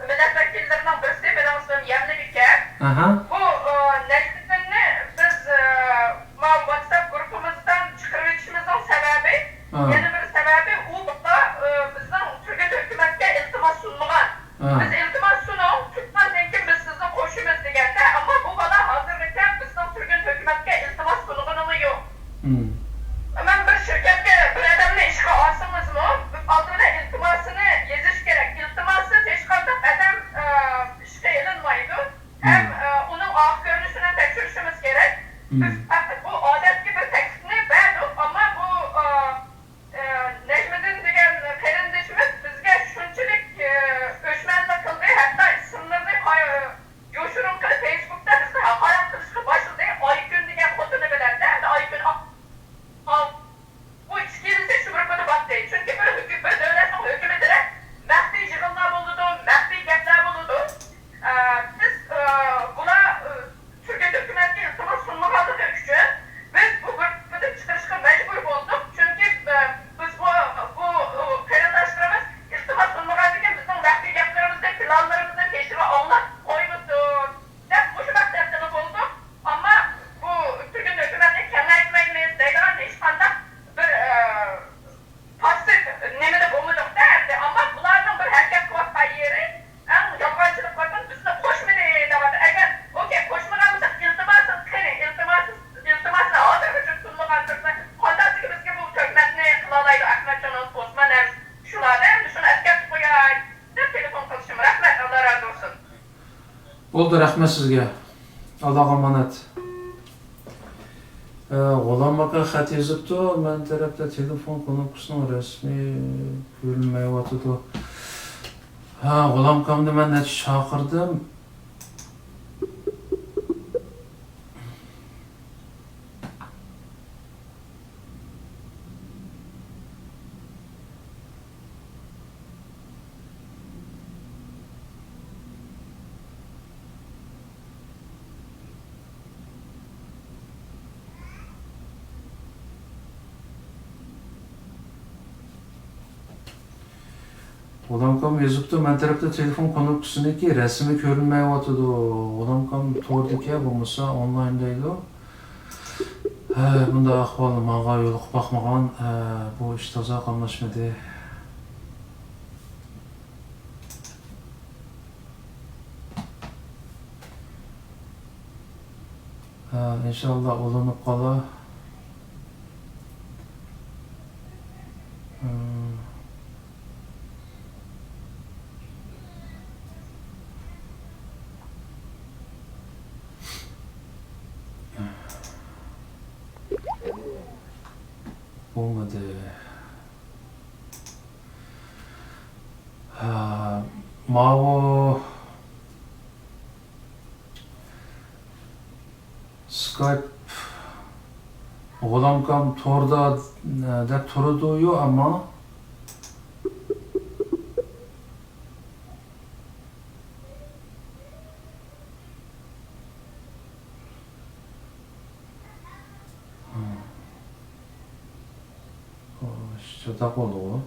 مىللەت ۋەكىللىرىنىڭ بىرسى، مېنىڭ ئىسمىم يەملىك ئىكەن. ئەھە. بۇ، ئە، نەجمىدىننى بىز، ئە، ماۋۇ ۋاتساپ گۇرۇپپىمىزدىن چىقىرىۋېتىشىمىزنىڭ سەۋەبى، ھە، يەنە بىر سەۋەبى، ئۇ بالا، ئە، بىزنىڭ تۈرگۈن ھۆكۈمەتكە ئىلتىماس سۇنمىغان. ھە. بىز ئىلتىماس سۇنۇڭ، سۇنغاندىن كېيىن بىز سىزنى قوشىمىز دېگەندە، ئەمما بۇ بالا ھازىرغىچە بىزنىڭ تۈرگۈن ھۆكۈمەتكە ئىلتىماس سۇنغىنىمۇ يوق. مم. مەن بىر شىركەتكە بىر ئادەمنى ئىشقا ئالسىڭىزمۇ، ئالدى بىلەن ئىلتىماسىنى يېزىش كېرەك. ئىلتىماسسىز ھېچقانداق ئادەم، ئە، ئىشقا ئېلىنمايدۇ. ھەم، مم، ئە، ئۇنىڭ ئارقا كۆرۈنۈشىنى تەكشۈرۈشىمىز كېرەك. مم. بىز پەقەت بۇ ئادەتتىكى بىر تەكلىپنى بەردۇق، ئەمما بۇ، ئە، ئە، نەجمىدىن دېگەن قېرىندىشىمىز بىزگە شۇنچىلىك، ئە، ئۆچمەنلىك قىلدى، ھەتتا ئىسىملىرىنى قاي-، يوشۇرۇن قىلىپ فېيسبۇكتا بىزنى ھاقارەت قىلىشقا باشلىدى. ئايكۈن دېگەن خوتۇنى بىلەن، ئەمدى ئايكۈن ئا-، ئا-، بۇ ئىككىلىسى شۇ گۇرۇپپىدا باتتى. چۈنكى بىر ھۆكۈ-، بىر دۆلەتنىڭ ھۆكۈمىتىدە مەخپىي يىغىنلار بولىدۇ، مەخپىي گەپلەر بولىدۇ. ئە، بىز، ئە، بۇلار، ئە، تۈركىي ھۆكۈمەتكە ئىلتىماس سۇنمىغانلىقى ئۈچۈن بىز بۇ گۇرۇپپىدىن چىقىرىشقا مەجبۇر بولدۇق. چۈنكى، ئە، بىز بۇ، بۇ، ئە، قېرىنداشلىرىمىز ئىلتىماس سۇنمىغاندىكىن بىزنىڭ مەخپىي گەپلىرىمىزنى، پىلانلىرىمىزنى تېشىغا ئاڭلاپ قويمىسۇن دەپ مۇشۇنداق دەپتىمىز بولدۇق. ئەمما بۇ تۈركىي ھۆكۈمەتنى كېڭەيتمەيمىز دەيدىغان ھېچقانداق بىر، ئە، پاسسىپ نېمىدە بولمىدۇق-دە ئەمدى. ئەمما بۇلارنىڭ بىر ھەرىكەت قىلىۋاتقان يېرى ئەڭ يالغانچىلىق قىلىۋاتقان، بىزنى قوشمىدى دەۋاتىدۇ. ئەگەر، ئوكەي، قوشمىغان بولسا، ئىلتىماسىڭىز قېنى؟ ئىلتىماسىز، ئىلتىماسنى ھازىرغىچە سۇنمىغان تۈركمەن قانداقتىكى بىزگە بۇ تۆھمەتنى قىلالايدۇ؟ ئەخمەتجان ئوسمان ھەم شۇلار دە، ئەمدى شۇنى ئەسكەرتىپ قوياي دەپ تېلېفون قىلىشىم. رەھمەت، ئاللا رازى بولسۇن. بولدى، رەھمەت سىزگە. ئاللاغا ئامانەت. ھە، غۇلام ئاكا خەت يېزىپتۇ، مەن تەرەپتە تېلېفون كۇنۇپكىسىنىڭ رەسىمى كۆرۈنمەيۋاتىدۇ. ھە، غۇلام ئاكامنى مەن نەچچە چاقىردىم. غۇلامكام يېزىپتۇ، مەن تەرەپتە تېلېفون كۇنۇپكىسىنىڭكى رەسىمى كۆرۈنمەيۋاتىدۇ. غۇلامكام توردىكەن، بولمىسا ئونلاين دەيدۇ. ھە، بۇنداق ئەھۋال ماڭا يولۇقۇپ باقمىغان. ھە، بۇ ئىش تازا قاملاشمىدى. ھە، ئىنشاللا ئۇلىنىپ قالا. ھە. بولمىدى. ھە، ماۋۇ سكايپ غۇلامكام توردا، ئە، دەپ تۇرىدۇ، يو، ئەمما. ھە. خوش، چاتاق بولدىغۇ.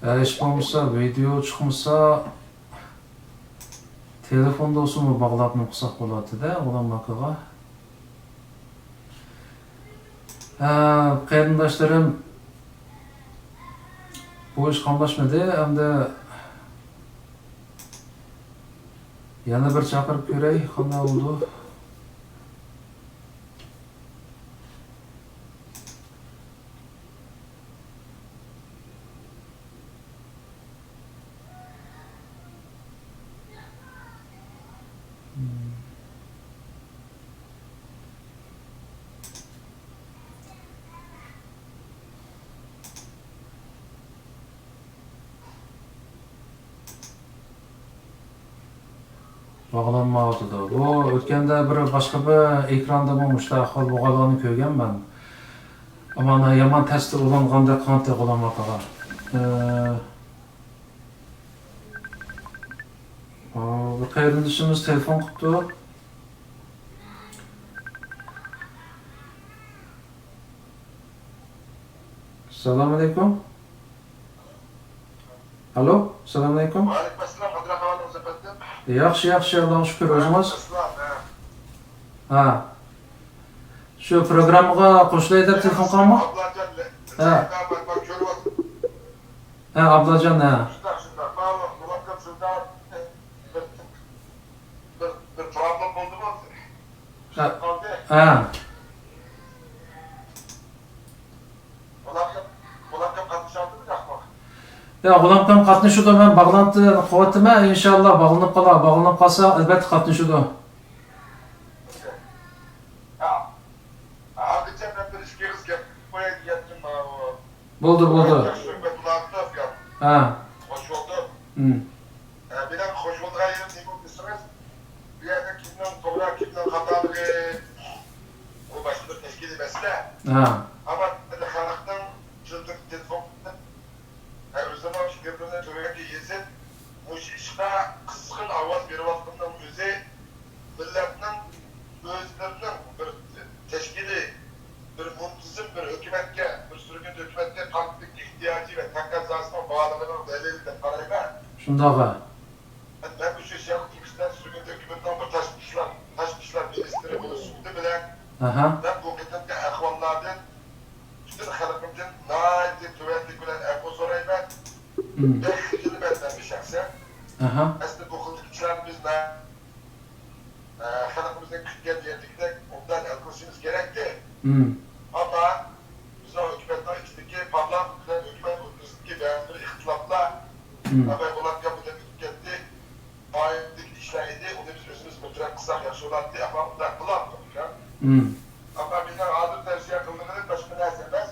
ھە، ھېچ بولمىسا ۋىدېئو چىقمىسا، تېلېفوندا بولسىمۇ باغلاپمۇ قىلساق بولاتتى-دە، غۇلام ئاكىغا. ھە، قېرىنداشلىرىم، بۇ ئىش قاملاشمىدى. ئەمدى يەنە بىر چاقىرىپ كۆرەي، قانداق بولىدۇ. باغلانمايۋاتىدۇ. بۇ ئۆتكەندە بىر باشقا بىر ئېكراندا مۇشۇنداق ئەھۋال بولغانلىقىنى كۆرگەنمەن. ئەمما يامان تەستە ئۇلانغاندەك قىلاتتى غۇلام ئاكىغا. ئى، ئا، بىر قېرىندىشىمىز تېلېفون قىپتۇ. سالام ئەلەيكۇم. ئالو، سالام ئەلەيكۇم. ۋەئەلەيكۇم ئەسسالام، قانداق ئەھۋالىڭىز ئەپەندىم؟ ياخشى، ياخشى، ئاللاغا شۈكۈر، ئۆزىڭىز؟ ۋەئەلەيكۇم ئەسسالام، ھە. ھە. شۇ پروگراممىغا قوشۇلاي دەپ تېلېفون قىلغانمۇ؟ ئابلاجان، ھە. زەينەپ، مانا كۆرۈۋاتىمەن. ھە، ئابلاجان، ھە. شۇنداق، شۇنداق. ماۋۇ مۇراتكەم شۇنداق بىر، بىر، بىر پروبلېم بولدىمۇ؟ ھە. قالدى. ھە. بۇلارغا، بۇلارغا قاتنىشالدىمۇ ياقمۇ؟ يا، غۇلامكام قاتنىشىدۇ، مەن باغلانتى قىلىۋاتىمەن، ئىنشاللا باغلىنىپ قالار، باغلىنىپ قالسا ئەلبەتتە قاتنىشىدۇ. ھە. ھازىرچە مەن بىر ئىككى ئېغىز گەپ قىلىپ قوياي دېگەنتىم، ماۋۇ. بولدى، بولدى. ياخشى سۆھبەت بولاتتى، ئۇكام. ھە. خوش بولدۇم. ھىم. ئە، مېنىڭ خوش بولىدىغان يېرىم نېمە دېسىڭىز، بۇ يەردە كىمنىڭ توغرا، كىمنىڭ خاتالىقى، بۇ باشقا بىر تەشكىلىي مەسىلە. ھە. ئەمما خەلقنىڭ تېلېفون، ئە، ئۆزىنىڭ پىكىرلىرىنى تۆۋەنگە يېزىپ، مۇشۇ ئىشقا قىزغىن ئاۋاز بېرىۋاتقىنىنىڭ ئۆزى مىللەتنىڭ ئۆزلىرىنىڭ بىر تەشكىلىي، بىر مۇنتىزىم بىر ھۆكۈمەتكە، بىر سۈرگۈندە ھۆكۈمەتكە قانچىلىك ئېھتىياجى ۋە تەقەززاسىنىڭ بارلىقىنىڭ دەلىلى دەپ قارايمەن. شۇنداق. مەن مۇشۇ شەرقىي تۈركىستان سۈرگۈندە ھۆكۈمىتىنىڭ بىر تاشقى ئىشلار، تاشقى ئىشلار مىنىستىرى بولۇش سۈپىتى بىلەن، ئاھا، مەن بۇ قېتىمقى ئەھۋاللاردىن پۈتۈن خەلقىمدىن ناھايىتى تۆۋەنلىك بىلەن ئەپۇ سورايمەن. مم. بەك خىجىلمەن مەن شەخسەن. ئاھا. ئەسلى بۇ خىلدىكى ئىشلارنى بىز نە-، ئە، خەلقىمىزنىڭ كۈتكەن يېرىدىكىدەك ئوبدان ھەل قىلىشىمىز كېرەكتى. مم. ئەمما بىزنىڭ ھۆكۈمەتنىڭ ئىچىدىكى، پارلامېنت بىلەن ھۆكۈمەت ئوتتۇرىسىدىكى بەزى بىر ئىختىلاپلار، مم، ئەمما بۇلار گەپ بىلەن ئۆتۈپ كەتتى. ئائىلىدىكى ئىشلار ئىدى، ئۇنى بىز ئۆزىمىز بىر تەرەپ قىلساق ياخشى بولاتتى، ئەمما ئۇنداق قىلالمىدۇق. مم. ئەمما مېنىڭ ھازىر تەۋسىيە قىلىدىغىنىم باشقا نەرسە ئەمەس.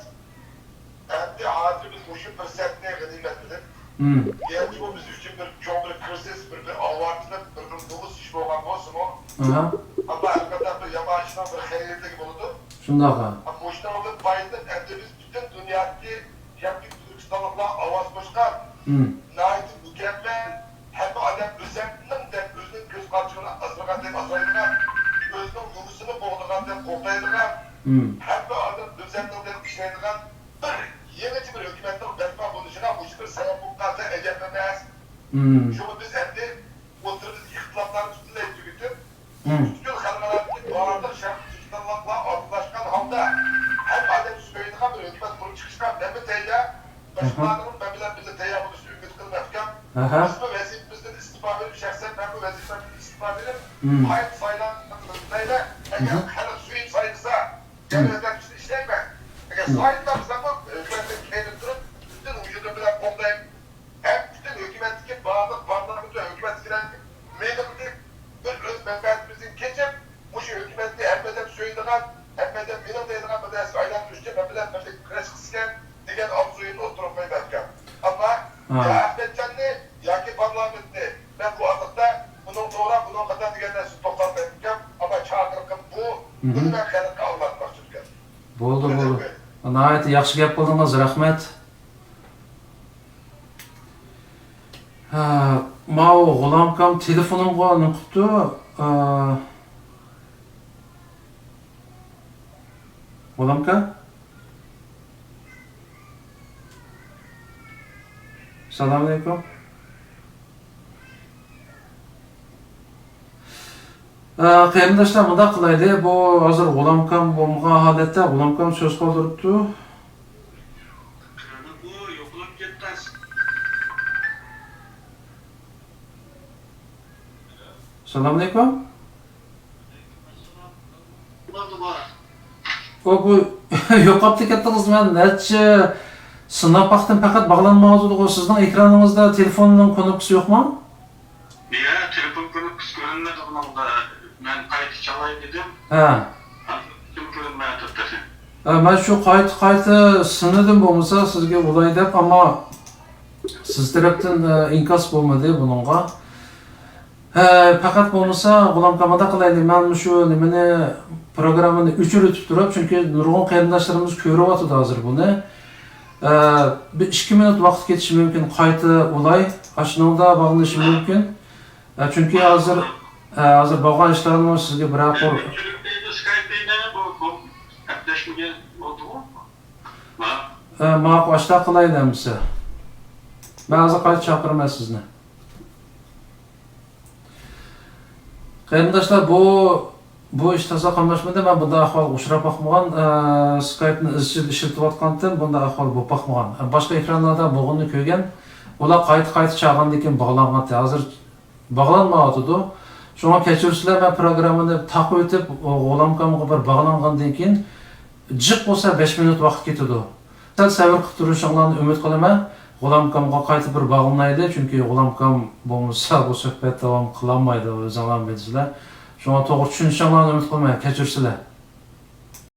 ئەمدى ھازىر بىز مۇشۇ پۇرسەتنى غەنىيمەت بىلىپ، مم، گەرچە بۇ بىز ئۈچۈن بىر چوڭ بىر كىرىزىس، بىر، بىر ئاۋارىچىلىق، بىر، بىر نومۇس ئىش بولغان بولسىمۇ، ئاھا، ئەمما ھەرقانداق بىر يامان ئىشنىڭ بىر خەيرلىكى بولىدۇ. شۇنداق، ھە. مۇشۇنىڭدىن پايدىلىنىپ، ئەمدى بىز پۈتۈن دۇنيادىكى شەرقىي تۈركىستانلىقلار ئاۋاز قوشقان، مم، ناھايىتى مۇكەممەل، ھەممە ئادەم ئۆزەمنىڭ دەپ ئۆزىنىڭ كۆز قارىچۇقىنى ئاسرىغاندەك ئاسرايدىغان، ئۆزىنىڭ نومۇسىنى قوغدىغاندەك قوغدايدىغان، مم، ھەممە ئادەم ئۆزەمنىڭ دەپ ئىشلەيدىغان بىر يېڭىچە بىر ھۆكۈمەتنىڭ بەرپا بولۇشىغا مۇشۇ بىر سەۋەب بولۇپ قالسا ئەجەب ئەمەس. مم. شۇڭا بىز ئەمدى ئوتتۇرىمىزدىكى ئىختىلاپلارنى پۈتۈنلەي تۈگىتىپ، مم، پۈتكۈل خەلقئارادىكى بارلىق شەرقىي تۈركىستانلىقلار ئارىلاشقان ھالدا ھەممە ئادەم سۆيىدىغان بىر ھۆكۈمەت قۇرۇپ چىقىشقا مەنمۇ تەييار. ئاھا. باشقىلارنىڭمۇ مەن بىلەن بىللە تەييار بولۇشىنى ئۈمىد قىلىمەن، ئۇكام. ئاھا. بىزمۇ ۋەزىپىمىزدىن ئىستېپا بېرىپ، شەخسەن مەنمۇ ۋەزىپەمدىن ئىستېپا بېرىپ، مم، قايتا سايلانغىنىمىزدا، ئەگەر، مم، خەلق سۆيۈپ سايلىسا، مم، مەن ھۆكۈمەت ئۈچۈن ئىشلەيمەن. ئەگەر، مم، سايلىمىساممۇ، ھۆكۈمەتتىن كەينىدە تۇرۇپ، پۈتۈن ۋۇجۇدۇم بىلەن قوللايمەن. ھەم پۈتۈن ھۆكۈمەتتىكى بارلىق، پارلامېنت ۋە ھۆكۈمەتتىكىلەر مېنىڭدەك بىر ئۆز مەنپەئەتىمىزدىن كېچىپ، مۇشۇ ھۆكۈمەتنى ھەممە ئادەم سۆيىدىغان، ھەممە ئادەم مېنىڭ دەيدىغان بىر نەرسىگە ئايلاندۇرۇش ئۈچۈن مەن بىلەن بىرلىكتە كۈرەش قىلسىكەن، دېگەن ئارزۇيىمنى ئوتتۇرىغا قويىمەن، ئۇكام. ئەمما، ھە، يا ئەخمەتجاننى ياكى پارلامېنتنى، مەن بۇ ئارىلىقتا بۇنىڭ توغرا، بۇنىڭ خاتا دېگەن نەرسىدە توختالمايمەن، ئۇكام. ئەمما چاقىرىقىم بۇ، بۇنى مەن خەلققە ئاڭلاتماقچى، ئۇكام. بولدى، بولدى. ناھايىتى ياخشى گەپ قىلدىڭىز، رەھمەت. ھە، ماۋۇ غۇلامكام تېلېفونۇمغا نېمە قىپتۇ؟ ئا، غۇلامكا؟ سالامئەلەيكۇم. ئە، قېرىنداشلار، مۇنداق قىلايلى، بۇ ھازىر غۇلامكام بولمىغان ھالەتتە، غۇلامكام سۆز قالدۇرۇپتۇ. سالامئەلەيكۇم. ئۇ، بۇ يوقاپلا كەتتىڭىز، مەن نەچچە سىناپ باقتىم، پەقەت باغلانمايۋاتىدىغۇ. سىزنىڭ ئېكرانىڭىزدا تېلېفوننىڭ كۇنۇپكىسى يوقمۇ؟ يا، تېلېفون كۇنۇپكىسى كۆرۈنمىدى ئۇنىڭدا. مەن قايتا چالاي دېدىم. ھە. ھازىر كۆرۈنمەيۋاتىدۇ تېخى. ھە، مەن شۇ قايتا، قايتا سىنىدىم بولمىسا سىزگە ئۇلاي دەپ، ئەمما سىز تەرەپتىن، ئە، ئىنكاس بولمىدى بۇنىڭغا. ھە، پەقەت بولمىسا، غۇلامكام، مۇنداق قىلايلى، مەن مۇشۇ نېمىنى، پروگراممىنى ئۆچۈرۈۋېتىپ تۇراي، چۈنكى نۇرغۇن قېرىنداشلىرىمىز كۆرۈۋاتىدۇ ھازىر بۇنى. ئە، بىر ئىككى مىنۇت ۋاقىت كېتىشى مۇمكىن، قايتا ئۇلاي، ئاشۇنىڭدا باغلىنىشى مۇمكىن. ئە، چۈنكى ھازىر، ئە، ھازىر بولغان ئىشلارنىمۇ سىزگە بىرەر قۇر. ئە، ماقۇل، ئاشۇنداق قىلايلى ئەمىسە. مەن ھازىر قايتا چاقىرىمەن سىزنى. قېرىنداشلار، بۇ، بۇ ئىش تازا قاملاشمىدى. مەن بۇنداق ئەھۋالغا ئۇچراپ باقمىغان. ئە، سكايپنى ئىزچىل ئىشلىتىۋاتقانتىم، بۇنداق ئەھۋال بولۇپ باقمىغان. ئە، باشقا ئېكرانلاردا بولغىنىنى كۆرگەن. ئۇلار قايتا-قايتا چاغاندىن كېيىن باغلانغانتى. ھازىر باغلانمايۋاتىدۇ. شۇڭا كەچۈرسىلەر، مەن پروگراممىنى تاقىۋېتىپ، غۇلامكامغا بىر باغلانغاندىن كېيىن، جىق بولسا بەش مىنۇت ۋاقىت كېتىدۇ. سەل سەۋر قىلىپ تۇرۇشۇڭلارنى ئۈمىد قىلىمەن. غۇلامكامغا قايتا بىر باغلىنايلى، چۈنكى غۇلامكام بولمىسا بۇ سۆھبەت داۋام قىلالمايدۇ، ئۆزۈڭلارمۇ بىلىسىلەر. شۇڭا توغرا چۈشىنىشىڭلارنى ئۈمىد قىلىمەن، كەچۈرسىلەر.